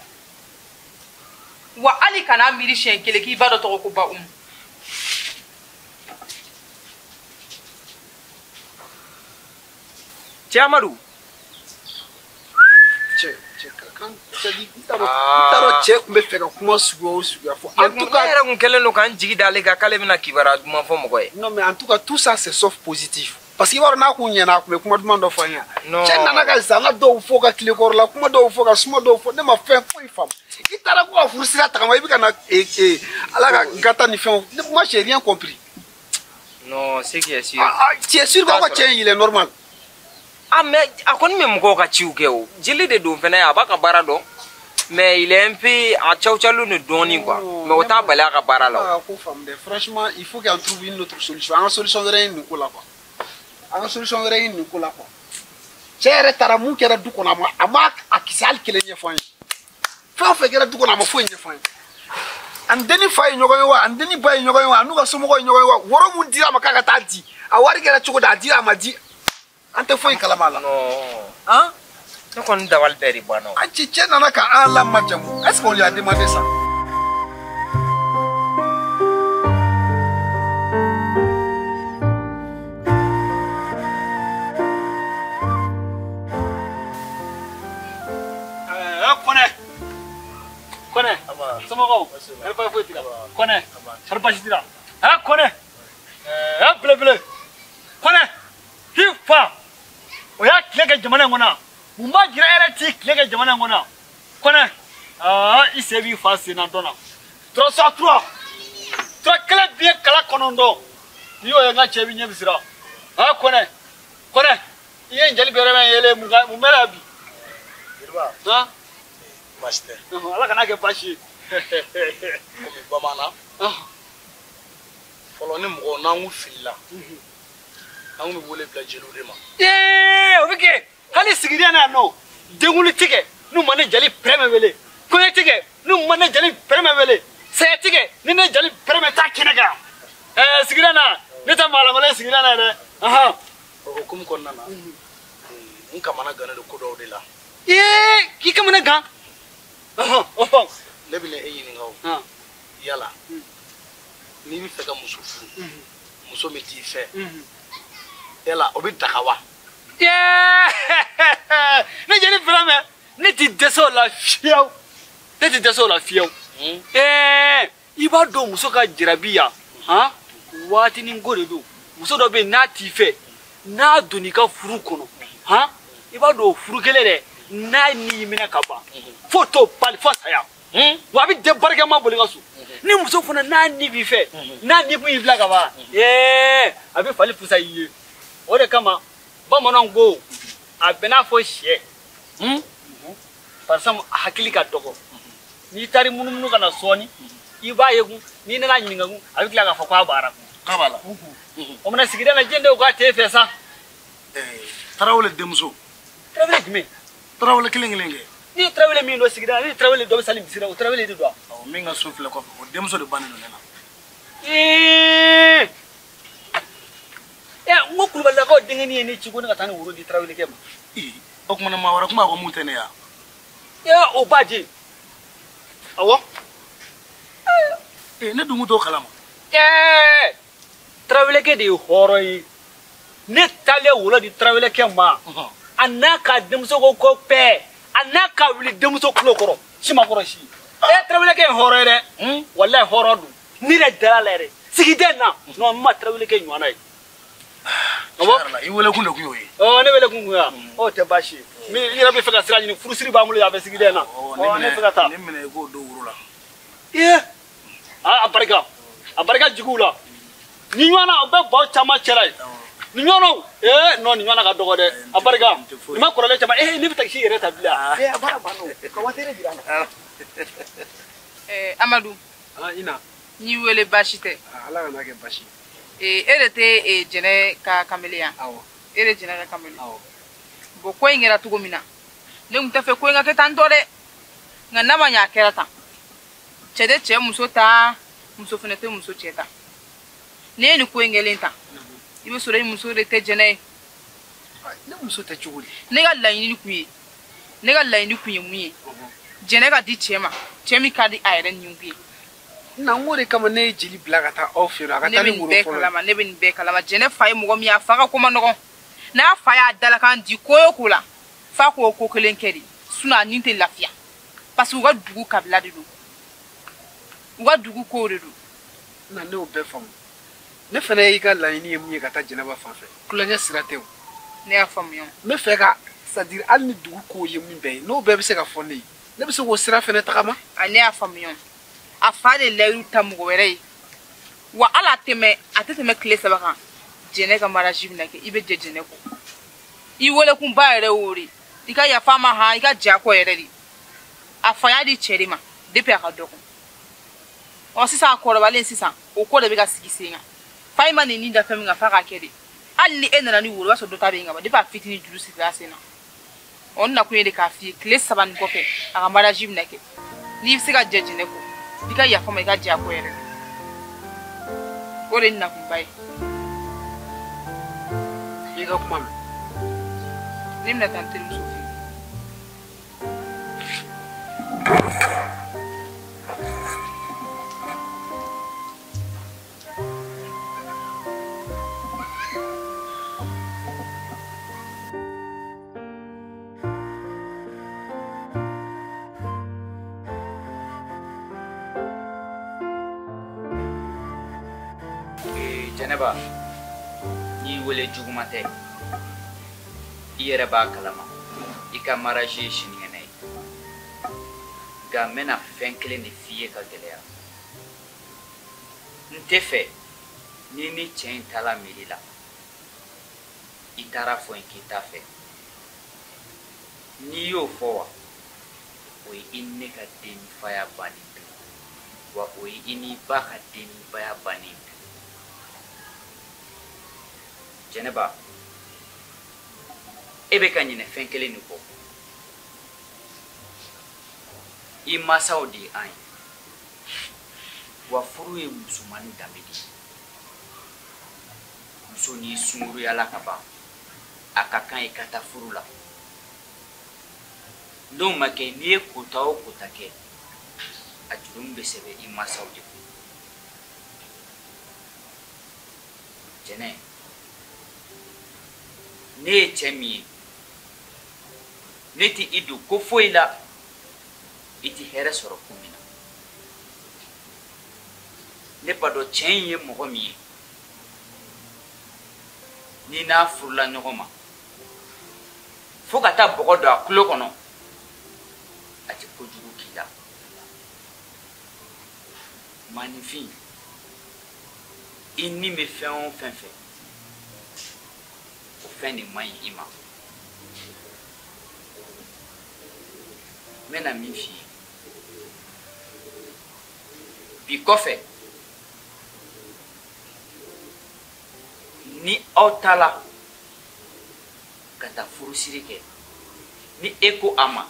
wa hali kan'a miiri siɲɛ kelen k'i ba dɔ tɔgɔ ko ba Umu. Cɛ Amadu. Cɛ n t'a dɔn cɛ tun bɛ fɛ ka kuma suguya o suguya fɔ. En tout cas, ne yɛrɛ kun kɛlen don k'an jigi d'ale kan k'ale bɛna kibaruya duman fɔ mɔgɔ ye. Non mais en tout cas tout ça c'est sauf positif. Parce que i b'a dɔn n'a kun ɲɛna a kun bɛ kuma duman dɔ fɔ an ye. Cɛ nana ka zana dɔw fɔ ka tilekɔrɔla kuma dɔw fɔ ka suma dɔw fɔ ne ma fɛn foyi faamu. I taara ko ka furu sira tagama i bɛ ka na Ala ka gata ni fɛnw moi j'ai rien compris. Non, ce qui est sûr. Tu es sûr qu'aw ka cɛ in il est normal. Ah mais a kɔni bɛ mɔgɔw ka ciw kɛ o jeli de don fɛnɛ a b'a ka baara dɔn mais il est un peu a cawcawlen don dɔɔnin quoi mais o t'a bali a ka baara la o. Ko faamu dɛ franchement il faut qu'on trouve une autre solution an ka solution wɛrɛ ɲini nin ko la quoi an ka solution wɛrɛ ɲini nin ko la quoi cɛ yɛrɛ taara mun kɛra du kɔnɔ a ma a kisɛ hali kelen ɲɛfɔ an ye fɛn o fɛn kɛra du kɔnɔ a ma foyi ɲɛfɔ an ye ani denni fa ye ɲɔgɔn ye wa ani denni ba ye ɲɔgɔn ye wa a n'u ka somɔgɔw ye ɲɔgɔn ye wa woro mun dira a ma k'a ka taa di a wari kɛra cogo di a dira a ma di. An tɛ foyi kalama la. Non. Ne kɔni dabali bɛɛ de banna o. An ci cɛ nana ka an lamajamu est-ce qu'on lui a demandé ça? Kɔnɛ somɔgɔw hɛrɛ baasi foyi t'i la Kɔnɛ hɛrɛ baasi t'i la aa Kɔnɛ ɛɛ belebele Kɔnɛ k'i fa o y'a tile kɛ jamana in kɔnɔ mun b'a jira e yɛrɛ t'i tile kɛ jamana in kɔnɔ Kɔnɛ aa i sen b'i fa sen na dɔn na 303 tura kelen bi ye kala 9 n'i y'o ye n ka cɛ b'i ɲɛ bɛ siran aa Kɔnɛ Kɔnɛ i ye n jeli bɛrɛ yɛlɛ mun bɛ la bi Jeliba han baasi tɛ ala kana kɛ baasi ye komi bamanan fɔlɔ ni mɔgɔ n'an kun filila an kun bɛ wele bila jeliw de ma ee o bɛ kɛ hali sigida na yan nɔ denkuli tɛ kɛ n'u ma ne jeli pɛrɛmɛ wele kɔɲɔ tɛ kɛ n'u ma ne jeli pɛrɛmɛ wele saya tɛ kɛ ni ne jeli pɛrɛmɛ t'a kɛnɛ kan ɛɛ sigida na ne tɛ maa lamaloya sigida na dɛ ahan o hukumu kɔnɔna na n kamana gannen don ko dɔw de la ee k'i kamana gan ne bɛna e ɲininka o yala n'i bɛ fɛ ka muso furu muso min t'i fɛ yala o bɛ daga wa ne jeli pɛrɛmɛ ne ti dɛsɛ o la fiyewu ne ti dɛsɛ o la fiyewu ɛɛ i b'a dɔn muso ka jarabi yan han waatinin ko de don muso dɔ bɛ yen n'a t'i fɛ n'a donn'i ka furu kɔnɔ han i b'a dɔn o furu kelen dɛ n'a n'i minɛ ka ban fo t'o bali fo saya wa a bɛ den barikama boli ka so ni muso fana n'a ni b'i fɛ n'a ni kun y'i bila ka ban ee a bɛ fali fusa i ye o de kama bamananw ko a bɛ n'a fɔ sɛ par exemple a hakili ka dɔgɔ n'i taara munumunu ka na sɔɔni i b'a ye kun n'i nana ɲininka kun a bɛ tila k'a fɔ k'a b'a la k'a b'a la o mana sigida la diɲɛ denw k'a t'e fɛ sa Tarawele denmuso Tarawele jumɛn Tarawele kelen kelen kɛ n'i ye Tarawele min don sigida la ne ni Tarawele dɔ bɛ sali misiri la o Tarawele de don wa awɔ min ka so filɛ kɔfɛ o denmuso de bannen don ne na ee n ko kulubalilakaw denkɛnin ye ne ci ko ne ka taa ni woro di Tarawelekɛ ma ee o kumana maa wɛrɛ kun b'a ko mun tɛ ne ya ee o b'a di awɔ ee ne dun kun t'o kalama ɛɛ Tarawelekɛ de ye hɔrɔn ye ne taalen woro di Tarawelekɛ ma a n'a ka denmuso ko ko pɛɛ a n'a ka wuli denmuso tulo kɔrɔ si ma kɔrɔ si ee Tarawelekɛ ye hɔrɔn ye dɛ walayi hɔrɔn don ne yɛrɛ dara la yɛrɛ sigida in na non n ma Tarawelekɛ ɲɔgɔnna ye awɔ i wele kun de kun y'o ye ɔ ne wele kun kun ya ɔ tɛ baasi ye min i yɛrɛ bɛ fɛ ka sira ɲini furusiri b'an bolo yan a bɛ sigida in na ɔ ne fɛ ka taa ne minɛ i k'o don woro la ee a barika a barika jigiw la ni ɲɔgɔnna o bɛ baw caman cɛla ye ni ɲɔgɔnnaw ee non ni ɲɔgɔnna ka dɔgɔ dɛ a barika ni ma kɔrɔlen caman ee ne bɛ takisi yɛrɛ ta bilen ee a baara banna o ka waati yɛrɛ jira an na. Ɛɛ Amadu. Ina. N y'i wele baasi tɛ. Ala kana kɛ baasi ye. E de tɛ Jɛnɛ ka kamalen yan. Awɔ. E de Jɛnɛ ka kamalen. Awɔ. Bon ko in kɛra cogo min na ne tun tɛ fɛ ko in ka kɛ tan tɔ dɛ nka n'a ma ɲɛ a kɛra tan cɛ tɛ cɛ muso ta muso fana tɛ muso cɛ ta ne ye nin ko in kɛlen tan i bɛ sɔrɔ i muso de tɛ Jɛnɛ ye. Ne muso tɛ cogo di. Ne ka laɲini kun ye ne ka laɲini kun ye mun ye Jɛnɛ ka di cɛ ma cɛ min ka di a yɛrɛ ni kun ye. Na n ko de kama ne ye jeli bila ka taa aw fɛ yen a ka taa ni woro fɔlɔ ye. Ne bɛ nin bɛɛ kalama Jɛnɛ fa ye mɔgɔ min ye a fa ka ko man nɔgɔn n'a fa y'a dalakan di ko o ko la fa k'o ko kelen kɛ de sinon a ni tɛ lafiya parce que u ka dugu kabila de don u ka dugu kow de don. Na ne y'o bɛɛ faamu ne fana y'i ka laɲini ye mun ye ka taa Jɛnɛba fan fɛ kulonkɛ sira tɛ o. Ne y'a faamuya. N bɛ fɛ ka c'est à dire hali ni dugu kow ye mun bɛɛ ye n'o bɛɛ bɛ se ka fɔ ne ye ne bɛ se k'o sira fana tagama. A ne y'a faamuya a fa de layiru ta mɔgɔ wɛrɛ ye wa hali a tɛmɛ a tɛ tɛmɛ tile 3 kan Jɛnɛ ka mariage bɛna kɛ i bɛ jɛ Jɛnɛ kɔ i welekunba yɛrɛ y'o de i ka yafa a ma han i ka jɛ a kɔ yɛrɛ de a fa y'a di cɛ de ma depuis a ka dɔgɔ ɔ sisan a kɔrɔbalen sisan o ko de bɛ ka sigi sen kan fa in ma nin ni da fɛn min kan f'a k'a kɛ de hali ni e nana ni woro o b'a sɔrɔ dɔ ta bɛ yen ka ban depuis a fitinin juru sirila a sen na ɔ n nakun ye de k'a f'i ye tile 3 nin kɔfɛ a ka mariage bɛna kɛ n'i bɛ se ka jɛ Jɛnɛ kɔ i ka yafa ma i ka jɛ a kɔ yɛrɛ de o de ye n nakunba ye. I ka kuma mɛn. Ne bɛna taa n terimuso fɛ yen. Jɛnɛba, n'i wele juguman tɛ, i yɛrɛ b'a kalama i ka mariage ye sinikɛnɛ ye. Nka n bɛna fɛn kelen de f'i ye ka gɛlɛya. N tɛ fɛ n'i ni cɛ in taara mairie la, i taara fɔ n ye k'i t'a fɛ. N'i y'o fɔ wa, o ye i ni ne ka dennifaya bannen pewu. Wa o ye i n'i ba ka dennibaya bannen pewu. Jɛnɛba, e bɛ ka ɲinɛ fɛn kelen de kɔ. I mansaw de ye an ye. Wa furu ye musomannin danbe de ye. Muso n'i sunguruyala ka ban, a ka kan i ka taa furu la. N'o ma kɛ, n'i ye kota o kota kɛ, a jurumu bɛ sɛbɛn i mansaw de kun. Jɛnɛ, ne ye cɛ min ye, ne tɛ i don ko foyi la, i tɛ hɛrɛ sɔrɔ ko min na. Ne b'a dɔn cɛ in ye mɔgɔ min ye, n'i n'a furula ɲɔgɔn ma, fo ka taa bɔgɔ don a tulo kɔnɔ, a tɛ kojugu k'i la. Maaninfin, i ni bɛ fɛn o fɛn fɛ, o fɛn de man ɲi i ma. N bɛna min f'i ye, bi kɔfɛ, ni aw taara ka taa furusiri kɛ, ni e ko a ma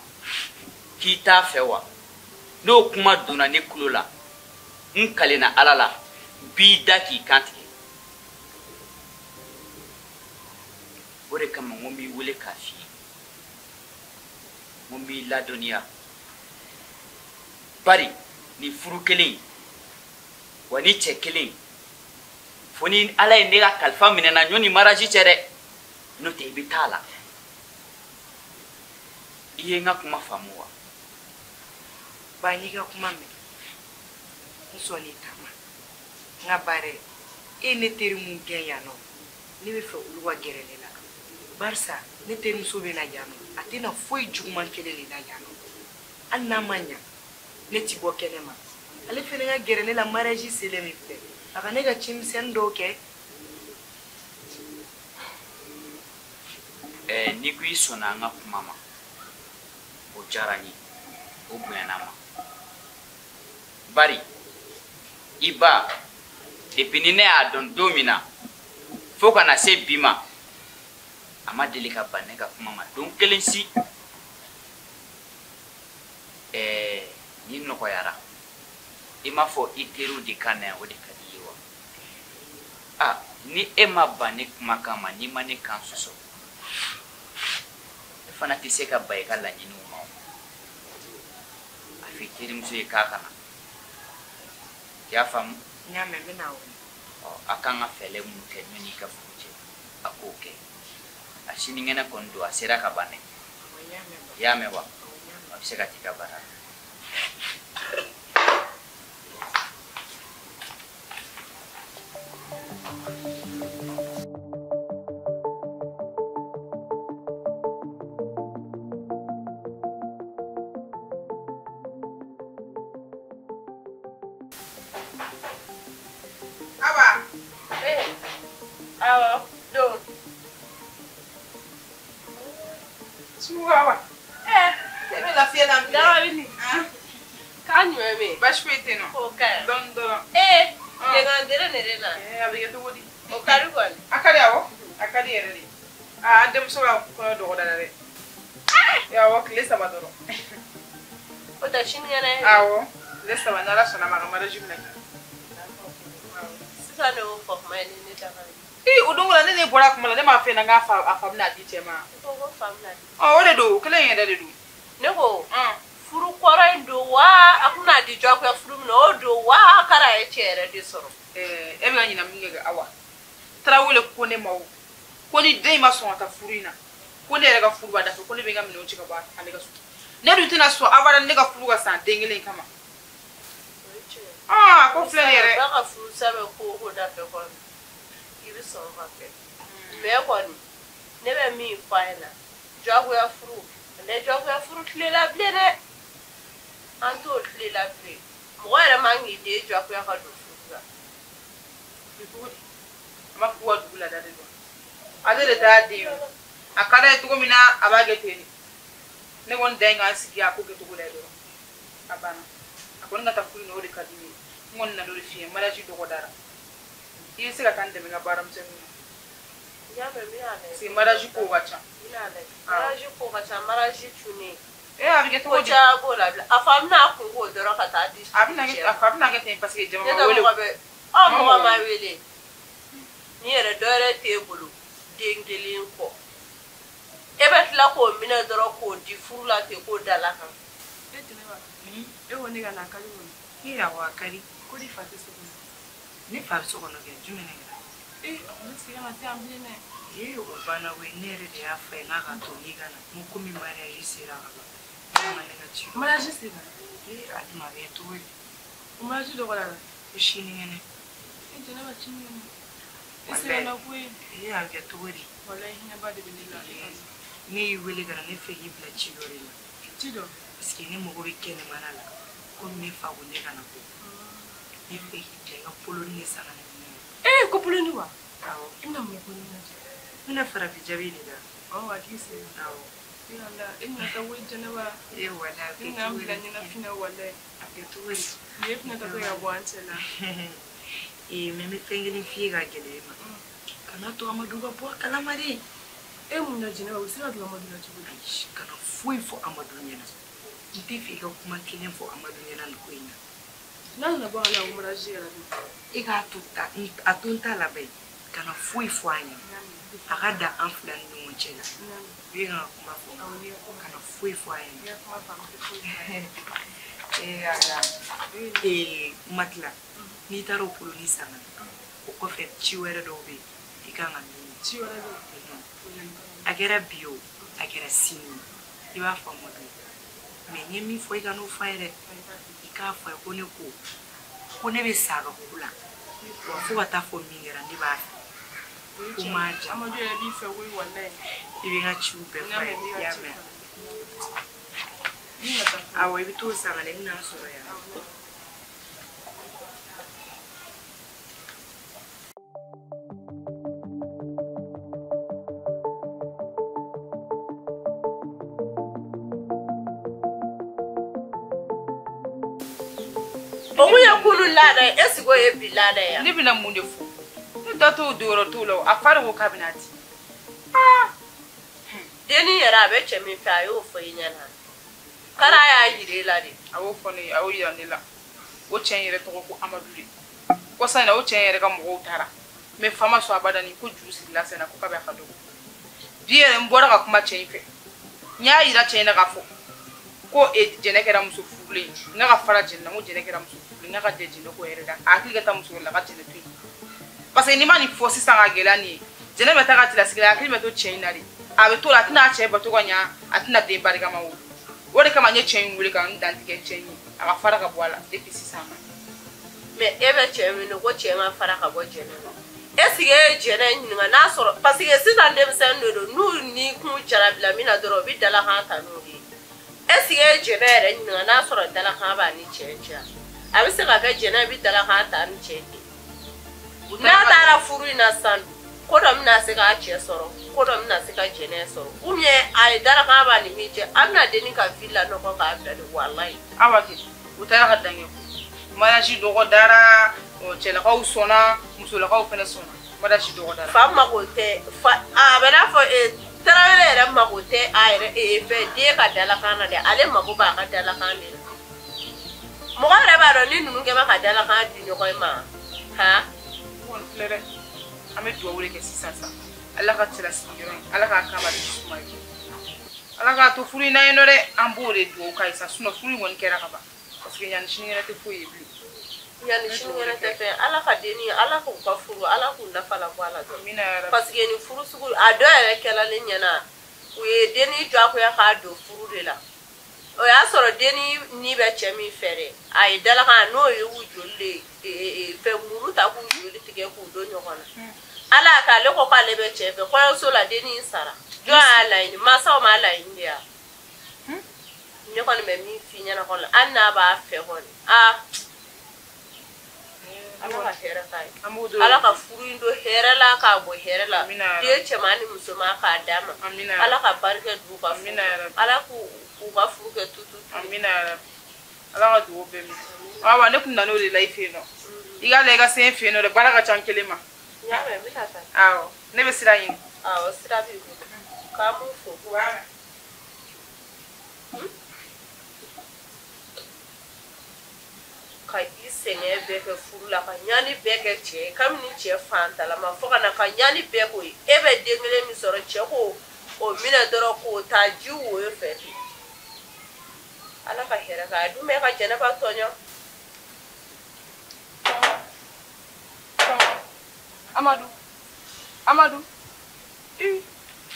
k'i t'a fɛ wa, n'o kuma donna ne tulo la, n kalenna Ala la, n b'i da k'i kan tigɛ. O de kama n ko n b'i wele k'a f'i ye, n ko n b'i ladɔnniya. Bari nin furu kelen in, wa ni cɛ kelen in, fo ni Ala ye ne ka kalifa minɛ n na ɲɔni mariage cɛ dɛ, n'o tɛ i bɛ taa a la. I ye n ka kuma faamu wa? Ba, n y'i ka kuma mɛn, n sɔnn'i ta ma. N ka ba dɛ, e ye ne teri mun gɛn yan nɔ, ne bɛ fɛ olu ka gɛrɛ ne la. Barisa ne terimuso bɛ na yan nɔ, a tɛna foyi juguman kelen de la yan nɔ. Hali n'a ma ɲa, ne ti bɔ kɛnɛ ma. Ale fɛnɛ ka gɛrɛ ne la mariage selen min filɛ, a ka ne ka cimisɛnnin dɔw kɛ. N'i ko i sɔnna an ka kuma ma, o diyara n ye, o bonyana n ma. Bari i ba, depuis ni ne y'a dɔn don min na, fo ka na se bi ma, a ma deli ka ban ne ka kuma ma don kelen si. Ni nɔgɔyara, i m'a fɔ i teriw de ka na yan, o de ka di i ye wa? Ah, ni e ma ban ne kumakan ma, n'i ma ne kan sɔsɔ, ne fana tɛ se ka ban i ka laɲiniw ma o. A fɔ i terimuso ye k'a ka na. I y'a faamu? N y'a mɛn, n bɛna wele. Ɔ, a kan ka fɛɛrɛ minnu kɛ ɲɔni i ka furu cɛ, a k'o kɛ. A sinikɛnɛ kɔni don, a sera ka ban dɛ. I y'a mɛn wa? A bɛ se ka t'i ka baara la. Awa. Awɔ, don. Sugu Awa. E bɛ lafiya la bi. Dawa bɛ nin. K'a ɲuman bɛ yen. Baasi foyi tɛ yen nɔ. O ka ɲi. Dɔɔni dɔrɔn. Tenkan dere ne de na. A bɛ kɛ cogo di? O ka di kɔni. A ka di awɔ. A ka di yɛrɛ de. Aa, an denmuso ka kɔɲɔ dɔgɔdara dɛ. Awɔ, tile 3 dɔrɔn. O tɛ sinikɛnɛ ye. Awɔ, tile 3 n'Ala sɔnna ma, a ka mariage bɛna kɛ. Sisan de y'o fɔ kuma ye ni ne daga ye. Ii, o don ko la ne bɔra kuma la, ne m'a f'e ɲɛna k'a fa a fa bɛna di cɛ ma. I ko ko fa bɛna di. Ɔ, o de don, o kelen in yɛrɛ de don. Ne ko, furu kɔrɔ in don wa, a kun di jagoya furu min na, o don wa, a kɛra a ye cɛ yɛrɛ de sɔrɔ. E bɛ ka ɲinɛ min kɛ Awa. Tarawele ko ne ma o, ko ni den in ma sɔn ka taa furu in na, ko ne yɛrɛ ka furu b'a dafa, ko ne bɛ n ka minɛnw ci ka bɔ ale ka so. Ne dun tɛna sɔn abada ne ka furu ka san den kelen in kama. Aa, ko filɛ nin yɛrɛ. Ba ka furu sa bɛ ko o ko da fɛ kɔni. I bɛ sɔrɔ ka kɛ. Mais kɔni ne bɛ min fɔ a ɲɛna jagoya furu ne jagoya furu tile la bilen dɛ. An t'o tile la bilen. Mɔgɔ yɛrɛ man k'i den jagoya ka don furu la. A b'a fɔ k'u ka dugu laada de don. Ale de t'a den ye. A ka d'a ye cogo min na a b'a kɛ ten de. Ne kɔni dan ye k'an sigi a ko kɛcogo la dɔrɔn. A banna. A kɔni ka taa furu in na o de ka di ne ye. N kɔni nan'o de f'i ye mariage dɔgɔdara. I bɛ se ka taa n dɛmɛ n ka baaramisɛnninw na. N y'a mɛn n bɛna lajɛ. Parce que mariage kow ka ca. N bɛna lajɛ. Mariage ko ka ca mariage cunnen. Ee a bɛ kɛ cogo di? Ko caman b'o la bilen. A fɔ a bɛna a kun k'o dɔrɔn ka taa di. A bɛna kɛ a bɛna kɛ ten parce que jama ma wele. Ne tɛ mɔgɔ bɛ ɔ mɔgɔ ma wele. Ni yɛrɛ dɔ yɛrɛ t'e bolo den kelen kɔ. E bɛ tila k'o minɛ dɔrɔn k'o di furu la ten k'o dala kan. E Jɛnɛba, e ko ne ka na a ka di kɔni. E awɔ a ka di. Ko di fa tɛ so kɔnɔ. Ne fa bɛ so kɔnɔ kɛ jumɛn de kɛra? Ee a ko ne sigi ka te yan bilen dɛ. Ee o banna koyi ne yɛrɛ de y'a fɔ a ye n'a ka to n'i ka na n ko komi mariage sera ka ban. Ne ma ne ka ci. Mariage sera? Ee a dun a bɛ kɛ cogo di? O mariage dɔgɔyara. Ko sinikɛnɛ. E Jɛnɛba sinikɛnɛ. E sɛgɛnna koyi. Ee a bɛ kɛ cogo di? Walayi hinɛba de bɛ ne la. Ne y'i wele ka na ne fɛ k'i bila ci dɔ de la. Ci dɔ? Parce que ne mago bɛ kɛnɛmana la. Komi ne fa ko ne kana bɔ. Ne fɛ k'i bila i ka poloni de san ka na di ne ma. Ee ko poloni wa? Awɔ. I bɛna mun kɛ poloni na? N bɛna farafin jabi de da. Awɔ a k'i sen. Awɔ. Ee Ala e bɛna taa koyi Jɛnɛba. Ee walayi a bɛ E kɛ bɛna an cogo bila di? ɲɛnafin na walayi. A bɛ kɛ cogo di? Nin ye fɛnɛ ta se ka bɔ an cɛ la. Ee mais n bɛ fɛn kelen f'i ye ka gɛlɛya i ma. Kana to Amadu ka bɔ a kalama dɛ. E mun na Jɛnɛba u bɛ se ka don Amadu la cogo di? Ayi kana foyi fɔ Amadu ɲɛna. N tɛ fɛ i ka kuma kelen fɔ Amadu ɲɛna nin ko in na. N'a nana bɔ a la ko mariage yɛrɛ don. E k'a to ta a to n ta laban ye. Kana foyi fɔ a ɲɛna. A ka dan an fila ni ɲɔgɔn cɛ la. I bɛ ka kuma fɔ. Kana foyi fɔ a ɲɛna. Ee Ala. Ee ma tila. N'i taara o poloni san ka na o kɔfɛ ci wɛrɛ dɔw bɛ yen i kan ka min. Ci wɛrɛ bɛ yen. A kɛra bi o a kɛra sini i b'a fɔ Amadu ye. Mais n ye min fɔ i ka n'o fɔ a ye dɛ. I k'a fɔ a ye ko ne ko ne bɛ sa a ka ko la. Wa fo ka taa fɔ min kɛra ne b'a fɛ. Ko m'a ja. Amadu yɛrɛ b'i fɛ koyi walayi. I bɛ n ka ciw bɛɛ fɔ a ye i y'a mɛn. Awɔ i bɛ t'o san ka na i bɛna n sɔrɔ yan. O mun ye kunun laada ye est ce que o ye bi laada ye? Ne bɛna mun de fɔ? Ne da t'o don yɔrɔ t'o la o a fa de ko k'a bɛna di. Denni yɛrɛ a bɛ cɛ min fɛ a y'o fɔ i ɲɛna. Kara y'a yira e la de. A y'o fɔ ne ye a y'o yira ne la. O cɛ in yɛrɛ tɔgɔ ko Amadu de. Kɔsa in na o cɛ in yɛrɛ ka mɔgɔw taara. Mais fa ma sɔn abada ni ko juru sirila sen na ko k'a bɛ a ka dɔgɔ. Bi yɛrɛ n bɔra ka kuma cɛ in fɛ. N y'a yira cɛ in na k'a fɔ ko Jɛnɛ kɛra muso furulen ye. N ka fara Jɛnɛ na n ko Jɛnɛ kɛra muso furulen ye. N ka jɛ Jɛnɛ ko yɛrɛ la. A hakili ka taa muso wɛrɛ la a ka Jɛnɛ to yen. Parce que n'i ma nin fɔ sisan ka gɛlɛya nin ye Jɛnɛ bɛ taa ka cɛlasigi la a hakili bɛ to cɛ in na de. A bɛ to la a tɛna a cɛ bato ka ɲa a tɛna den barikama wolo. O de kama n ye cɛ in wele ka n dantigɛ cɛ in ye a ka fara ka bɔ a la depuis sisan. Mais e bɛ cɛ min ko cɛ ma fara ka bɔ Jɛnɛ la. Est ce que e ye Jɛnɛ ɲininka n'a sɔrɔ parce que sisan denmisɛnnin de don n'u ni kun jarabila min na dɔrɔn u bɛ dalakan ta n'o de ye. Est ce que e ye Jɛnɛ yɛrɛ ɲininka n'a sɔrɔ dalakan b'a ni cɛ cɛ a bɛ se ka kɛ Jɛnɛ bɛ dalakan ta ni cɛ ye. N'a taara furu in na sisan ko dɔ bɛna se k'a cɛ sɔrɔ ko dɔ bɛna se ka Jɛnɛ sɔrɔ ou bien a ye dalakan b'a ni min cɛ a bɛna denni ka vie lanɔgɔ k'a bila de walayi. Awa kɛ u taara ka dan kɛ mariage dɔgɔdara cɛlakaw sɔnna musolakaw fɛnɛ sɔnna mariage dɔgɔdara. Fa mago tɛ fa a bɛ n'a fɔ Tarawele yɛrɛ mago tɛ a yɛrɛ fɛ den ka dalakan na dɛ ale mago b'a ka dalakan de la. Mɔgɔ yɛrɛ b'a dɔn ni ninnu kɛ bɛ ka dalakan di ɲɔgɔn ma han. Kɔni filɛ dɛ an bɛ dugawu de kɛ sisan sa Ala ka cɛlasigi yɔrɔ in Ala k'a kama de suma ye Ala k'a to furu in na yen nɔ dɛ an b'o de dugawu k'a ye sa sinon furu in kɔni kɛra ka ban parce que yanni sinikɛnɛ tɛ foyi ye bilen. Yanni sinikɛnɛ tɛ fɛn Ala ka denni Ala k'u ka furu Ala k'u nafa labɔ a la dɔrɔn. Parce que nin furu sugu a dɔw yɛrɛ kɛla ne ɲɛna u ye denni jagoya k'a don furu de la. O y'a sɔrɔ denni ni bɛ cɛ min fɛ dɛ a ye dalakan n'o ye u joli de fɛn muru ta k'u joli tigɛ k'u don ɲɔgɔn na. Ala y'a kɛ ale ko k'ale bɛ cɛ fɛ kɔɲɔso la dennin sara jɔn y'a laɲini mansaw m'a laɲini de ya ne kɔni bɛ min f'i ɲɛna kɔni hali n'a b'a fɛ kɔni aa ala ka hɛrɛ k'a ye ala ka furu in don hɛrɛ la k'a bɔ hɛrɛ la den cɛman ni musoman k'a d'a ma ala ka barika d'u ka furu ala k'u ka furu kɛ tutu. Amina yarabi ala ka dugawu bɛɛ minɛ. Awa ne kun nan'o de la i fɛ yen nɔ i k'a lajɛ i ka se n fɛ yen nɔ dɛ baara ka ca n kelen ma. N y'a mɛn n bɛna taa. Awɔ ne bɛ sira ɲini. Awɔ sira b'i bolo k'an b'u fo. Ka i sɛgɛn bɛɛ kɛ furu la ka ɲani bɛɛ kɛ cɛ ye kabini cɛ fantalama fo ka na ka ɲani bɛɛ k'o ye e bɛ den kelen min sɔrɔ cɛ k'o o minɛ dɔrɔn k'o taa ji woyo fɛ ten ala ka hɛrɛ k'a ye dun bɛ ka Jɛnɛba tɔɲɔ. Amadu Amadu i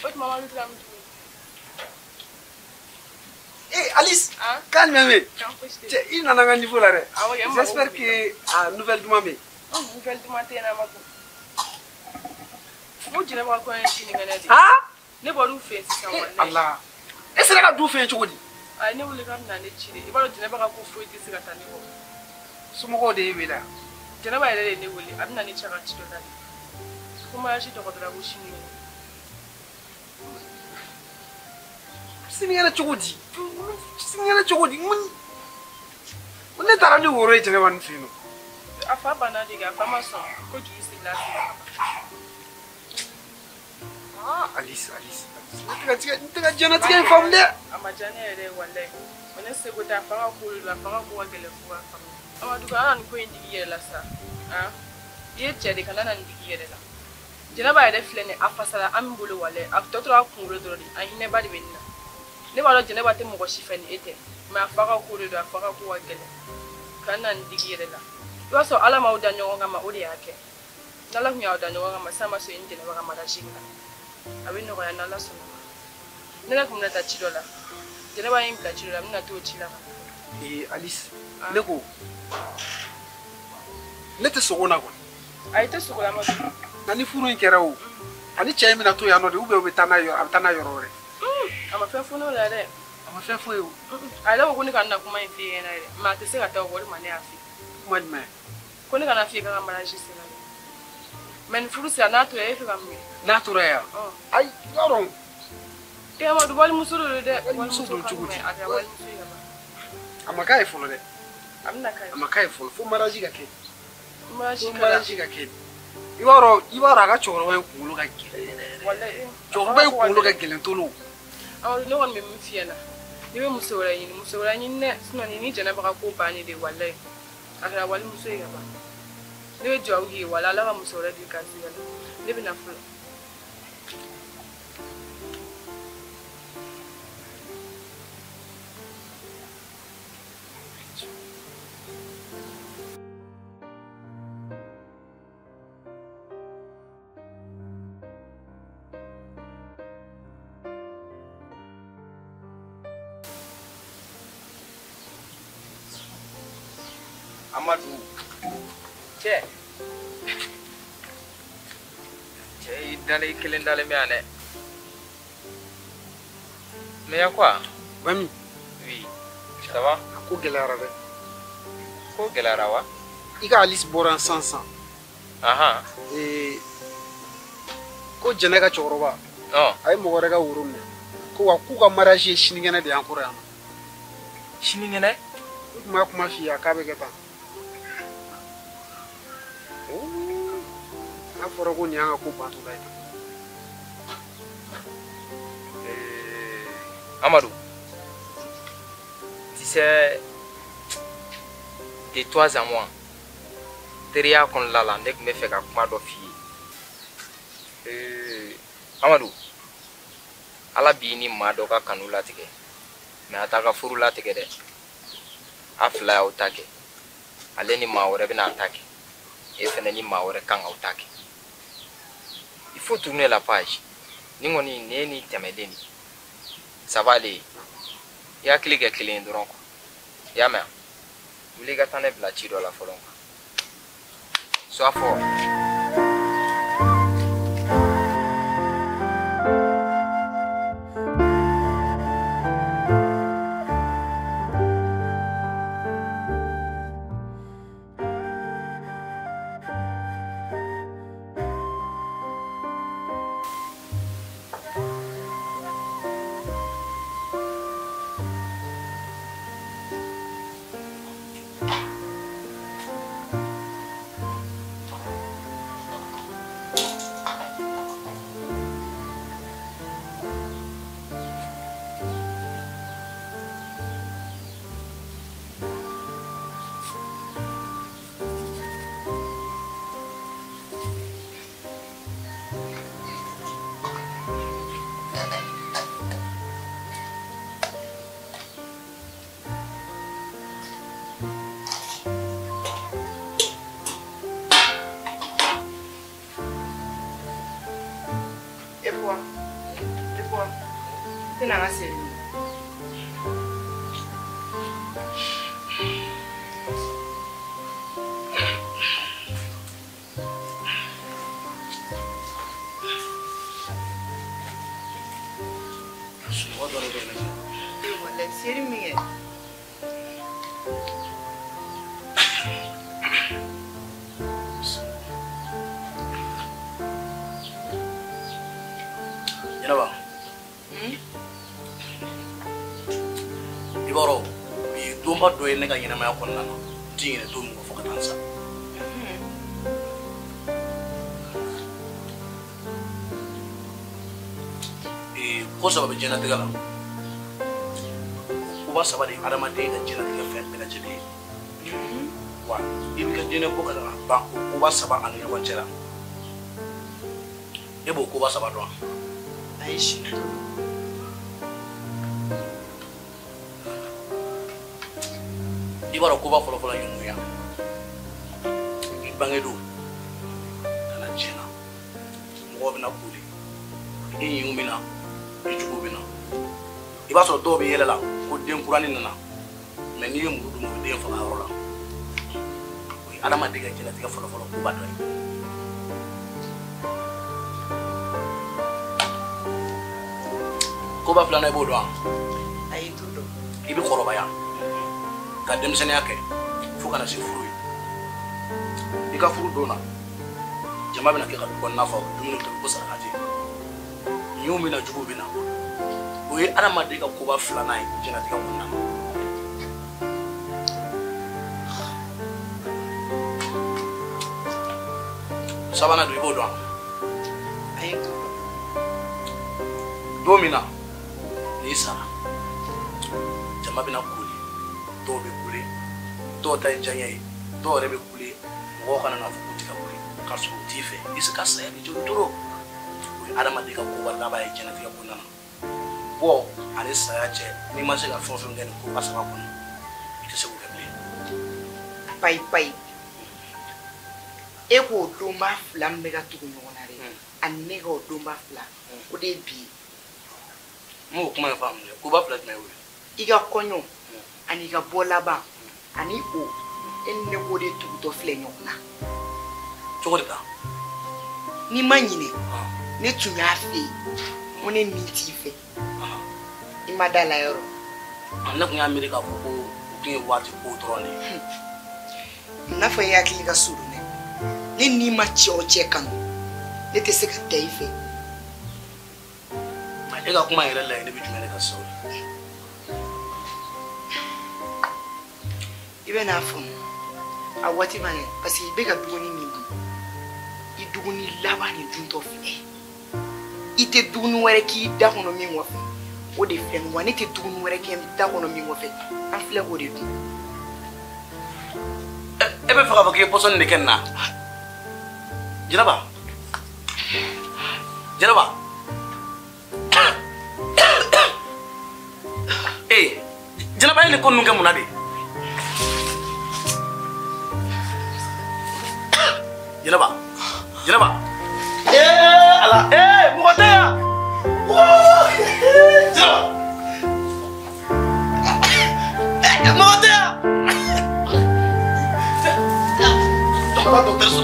o tuma Amadu tila min tuguni. Eh Alice, kan jumɛn bɛ yen? Cɛ i nana n ka niveau la dɛ. J'espère que a nouvelle duman bɛ yen. Nouvelle duman tɛ yen Amadu. N ko Jɛnɛba ka kɔɲɔ ye sinikɛnɛ de. Ne bɔr'u fɛ yen sisan walayi. Ala e sera ka du fɛ yen cogo di? Ayi ne wele k'a bɛna ne ci de i b'a dɔn Jɛnɛba ka ko foyi tɛ se ka taa ne kɔ. Somɔgɔw de y'e wele wa? Jɛnɛba yɛrɛ de ye ne wele a bɛna ne ci a ka ci dɔ la de. Ko mariage tɔgɔ dɔrɔn ko sinikɛnɛ. Sinikɛnɛ cogo di? Sinikɛnɛ cogo di? Mun ne taara ni woro ye Jɛnɛba nin fɛ yen nɔ? A fa banna de kɛ a fa ma sɔn ko juru sigila a sen kan. Ah Alice Alice Alice ne tɛ ka diɲɛlatigɛ in faamu dɛ. A ma diya ne yɛrɛ ye walayi mais ne seko tɛ a fa ka ko de don a fa ka ko ka gɛlɛn fo k'a faamu. Amadu kana nin ko in digi i yɛrɛ la sa i ye cɛ de kana na nin digi i yɛrɛ la. Jɛnɛba yɛrɛ filɛ nin ye a fasara an min bolo walayi a tɔ tora a kunkolo dɔrɔn de a hinɛba de bɛ nin na. Ne b'a dɔn Jɛnɛba tɛ mɔgɔ si fɛ ni e tɛ mais a fa ka ko de don a fa ka ko ka gɛlɛn kana na nin digi i yɛrɛ la. I b'a sɔrɔ ala m'aw da ɲɔgɔn kama o de y'a kɛ n'ala tun y'aw da ɲɔgɔn kama sisan b'a sɔrɔ i ni Jɛnɛba ka mariage kɛra a bɛ nɔgɔya n'ala sɔnna ma. Ne yɛrɛ tun bɛna taa ci dɔ la Jɛnɛba ye n bila ci dɔ la n bɛna t'o ci la ka na. Ee Alice ne ko ne tɛ sogo na kɔni. Ayi i tɛ sogo la Amadu. Nka ni furu in kɛra o ani cɛ in bɛna to yan nɔ de ou bien u bɛ taa n'a ye a bɛ taa n'a yɔrɔ wɛrɛ. A ma fɛn fɔ ne o la dɛ. A ma fɛn fɔ ye o. A yɛrɛ ko ko ne ka na kuma in f'i ɲɛna yɛrɛ mais a tɛ se ka taa o kɔ o de ma ne y'a f'i ye. Kuma jumɛn? Ko ne kana f'i ye k'a ka mariage sera dɛ. Mais ni furu sera n'a tora e fɛ ka mun kɛ? N'a tora yan? Ayi i b'a dɔn. E Amadu walimuso de don dɛ. Walimuso don cogo di? A kɛra walimuso ye ka ban. A ma k'a ye fɔlɔ dɛ. A bɛna k'a ye. A ma k'a ye fɔlɔ fo mariage ka kɛ. Mariage ka kɛ. I b'a dɔn a ka cɛkɔrɔba in kunkolo ka gɛlɛn yɛrɛ yɛrɛ. Walayi. Cɛkɔrɔba in kunkolo ka gɛlɛn tolo. Amadu ne kɔni bɛ min f'i ɲɛna n'i bɛ muso wɛrɛ ɲini dɛ sinon nin ni Jɛnɛba ka ko bannen de walayi a kɛra walimuso ye ka ban. Ne bɛ dugawu k'i ye walayi ala ka muso wɛrɛ di garijɛgɛ la ne bɛ na fɔlɔ. Amadu cɛ cɛ i dalen i kelen dalen bɛ yan dɛ. Mais y'a quoi? Mami. Oui. Ça va? A ko gɛlɛyara dɛ. Ko gɛlɛyara wa? I ka Alice bɔra sisan sisan. Ahan. Ko Jɛnɛ ka cɛkɔrɔba. A ye mɔgɔ wɛrɛ ka woro minɛ. Ko wa k'u ka mariage ye sinikɛnɛ de y'an kɔrɔ yan nɔ. Sinikɛnɛ? U tun b'a kuma f'i ye a k'a bɛ kɛ tan. N'a fɔra ko nin y'an ka ko bantɔla ye. Amadou, tu sais, de toi à moi, teriya kɔnɔna la ne tun bɛ fɛ ka kuma dɔ f'i ye. Amadou, Ala b'i ni maa dɔ ka kanu latigɛ, mais a t'a ka furu latigɛ dɛ. A fila y'aw ta kɛ, ale ni maa wɛrɛ bɛna a ta kɛ, e fɛnɛ ni maa wɛrɛ kan k'aw ta kɛ. Il faut tourner la page. Ni kɔni nin ye nin tɛmɛlen de ye. Ça va aller. I hakili kɛ kelen ye dɔrɔn quoi. I y'a mɛn wa? Wuli i ka taa ne bila ci dɔ la fɔlɔ quoi. Sois fort. Tɛ na n ka seri min. Sunɔgɔ dɔ de bɛ ne la. Ee walayi seri min kɛ. Jɛnɛba. I b'a dɔn bi ye donba dɔ ye ne ka ɲɛnamaya kɔnɔna na n ti ɲinɛ don min kɔ fo ka taa n sa. Ko saba bɛ diɲɛlatigɛ la, koba saba de ye adamaden ka diɲɛlatigɛ fɛn bɛɛ lajɛlen ye. Wa i b'i ka diɲɛ ko ka ban o koba saba ani ɲɔgɔn cɛ la. E b'o koba saba dɔn wa? Ayi, si. I b'a dɔn koba fɔlɔfɔlɔ ye mun ye? I bange don ka na diɲɛ na, mɔgɔw bɛna kule, i ɲinw bɛ na, i juguw bɛ na. I b'a sɔrɔ dɔw bɛ yɛlɛ la ko den kuranin nana, mɛ n'i ye muru d'u ma u bɛ den faga yɔrɔ la. O ye adamaden ka diɲɛlatigɛ fɔlɔfɔlɔ koba dɔ ye. Koba filanan i b'o dɔn wa? Ayi, n t'o dɔn. I bɛ kɔrɔbaya ka denmisɛnninya kɛ fo ka na se furu ye. I ka furu don na, jama bɛna kɛ ka du kɔnɔna fa, u bɛ dumuni tobi ko saraka tɛ yen. Ɲinw bɛ na, juguw bɛ na. O ye adamaden ka koba filanan ye diɲɛlatigɛ kɔnɔna na. Sabanan don, i b'o dɔn wa? Ayi, n t'o dɔn. Don min na n'i sara, jama bɛna kule, dɔw bɛ kule, dɔw ta ye diyaɲɛ ye, dɔw yɛrɛ bɛ kule, mɔgɔw kana n'a fɔ k'u tɛ ka kule, k'a sɔrɔ u t'i fɛ. I se ka saya kɛ cogo toro. O ye adamaden ka koba laban ye diɲɛlatigɛ kɔnɔna na. Bɔ ani saya cɛ, n'i ma se ka fɛn o fɛn kɛ nin koba saba kɔnɔ, i tɛ se k'o kɛ bilen. Payi payi, e k'o donba fila min bɛ ka tugu ɲɔgɔn na dɛ, ani ne k'o donba fila, o de ye bi ye. N m'o kuma in faamu dɛ. Koba fila jumɛn y'o ye? I ka kɔɲɔ ani i ka bɔ laban ani o, e ni ne k'o de tugutɔ filɛ ɲɔgɔn na. Cogo di tan? N'i ma ɲinɛ, ne tun y'a f'e ye ko ne nin t'i fɛ. I ma da la yɔrɔ. Ne tun y'a miiri k'a fɔ ko o tun ye waati ko dɔrɔn de ye. N'a fɔ e hakili ka surun dɛ. Ne n'i ma cɛ o cɛ kanu, ne tɛ se ka taa i fɛ. E ka kuma yɛrɛ laɲini bɛ jumɛn de kan sisan? I bɛ n'a faamu a waati ma kɛ, parce que i bɛ ka dumuni min dun, i dumuni laban de duntɔ filɛ. I tɛ dumuni wɛrɛ k'i da kɔnɔ min kɔfɛ, o de filɛ nin, wa ne tɛ dumuni wɛrɛ kɛ n da kɔnɔ min kɔfɛ, an filɛ k'o de dun. E bɛ fɛ k'a fɔ k'i ye pɔsɔni de kɛ nin na? Jɛnɛba, Jɛnɛba. Ee, Jɛnɛba ye nin ko ninnu kɛ mun na de? Jɛnɛba, Jɛnɛba. Ee Ala, ee mɔgɔ tɛ yan. Jɛnɛba. Mɔgɔ tɛ yan. Taa dɔgɔtɔrɔso.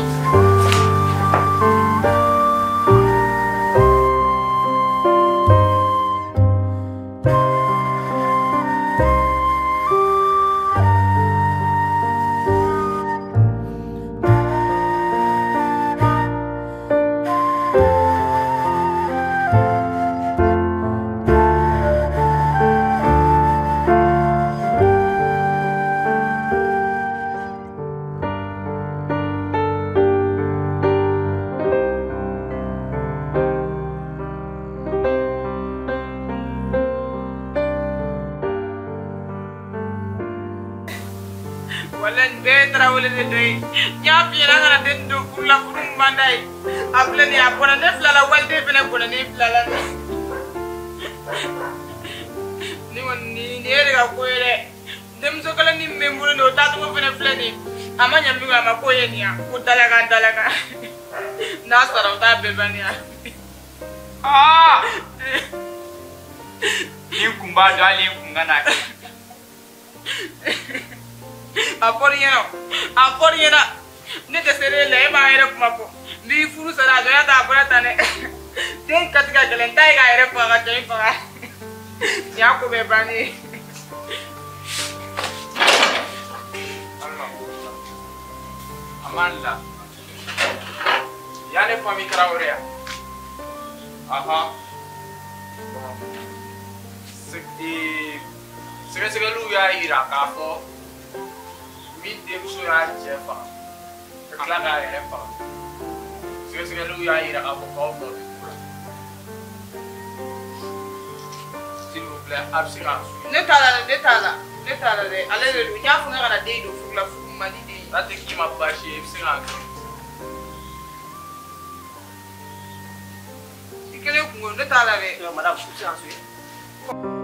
N y'a f'i ɲɛna an kana den don furu la, furu min man d'a ye. A filɛ nin ye, a bɔnna ne fila la, waliden fɛnɛ bɔnna ne fila la. Ni kɔni nin ye de ka ko ye dɛ. Denmuso kelen min bɛ n bolo nin o taacogo fɛnɛ filɛ nin ye. A ma ɲɛ min kɔ, a ma k'o ye nin ya. Ko dalakan dalakan. N'a sara o t'a bɛɛ bannen ya. Aa! Ni n kun b'a dɔn hali n kun ka n'a kɛ. A fɔr'i ɲɛna, a fɔr'i ɲɛna. Ne dɛsɛlen la, e m'a yɛrɛ kuma fɔ. N b'i furu sara a dɔnya ta a bɔra tan dɛ. Den kasi ka gɛlɛn, n t'a ye k'a yɛrɛ faga ka cɛ in faga. Nin y'a ko bɛɛ bannen ye. Amanda. Y'a ne famille Traoré ya. Ahan. Bon. Sɛgɛsɛgɛliw y'a yira k'a fɔ min denmuso y'a cɛ faga ka tila k'a yɛrɛ faga. Sɛgɛsɛgɛliw y'a yira k'a fɔ k'aw nɔ bɛ ko la. S'il vous plaît, a bɛ se k'a suivre. Ne t'a la dɛ, ne t'a la. Ne t'a la dɛ. Ale de don. N y'a fɔ n ka na den don furu la, furu man di den ye. N'a tɛ k'i ma baasi ye, i bɛ se k'a suivre. I kelen kungo, ne t'a la dɛ. Madame, je suis ensuite.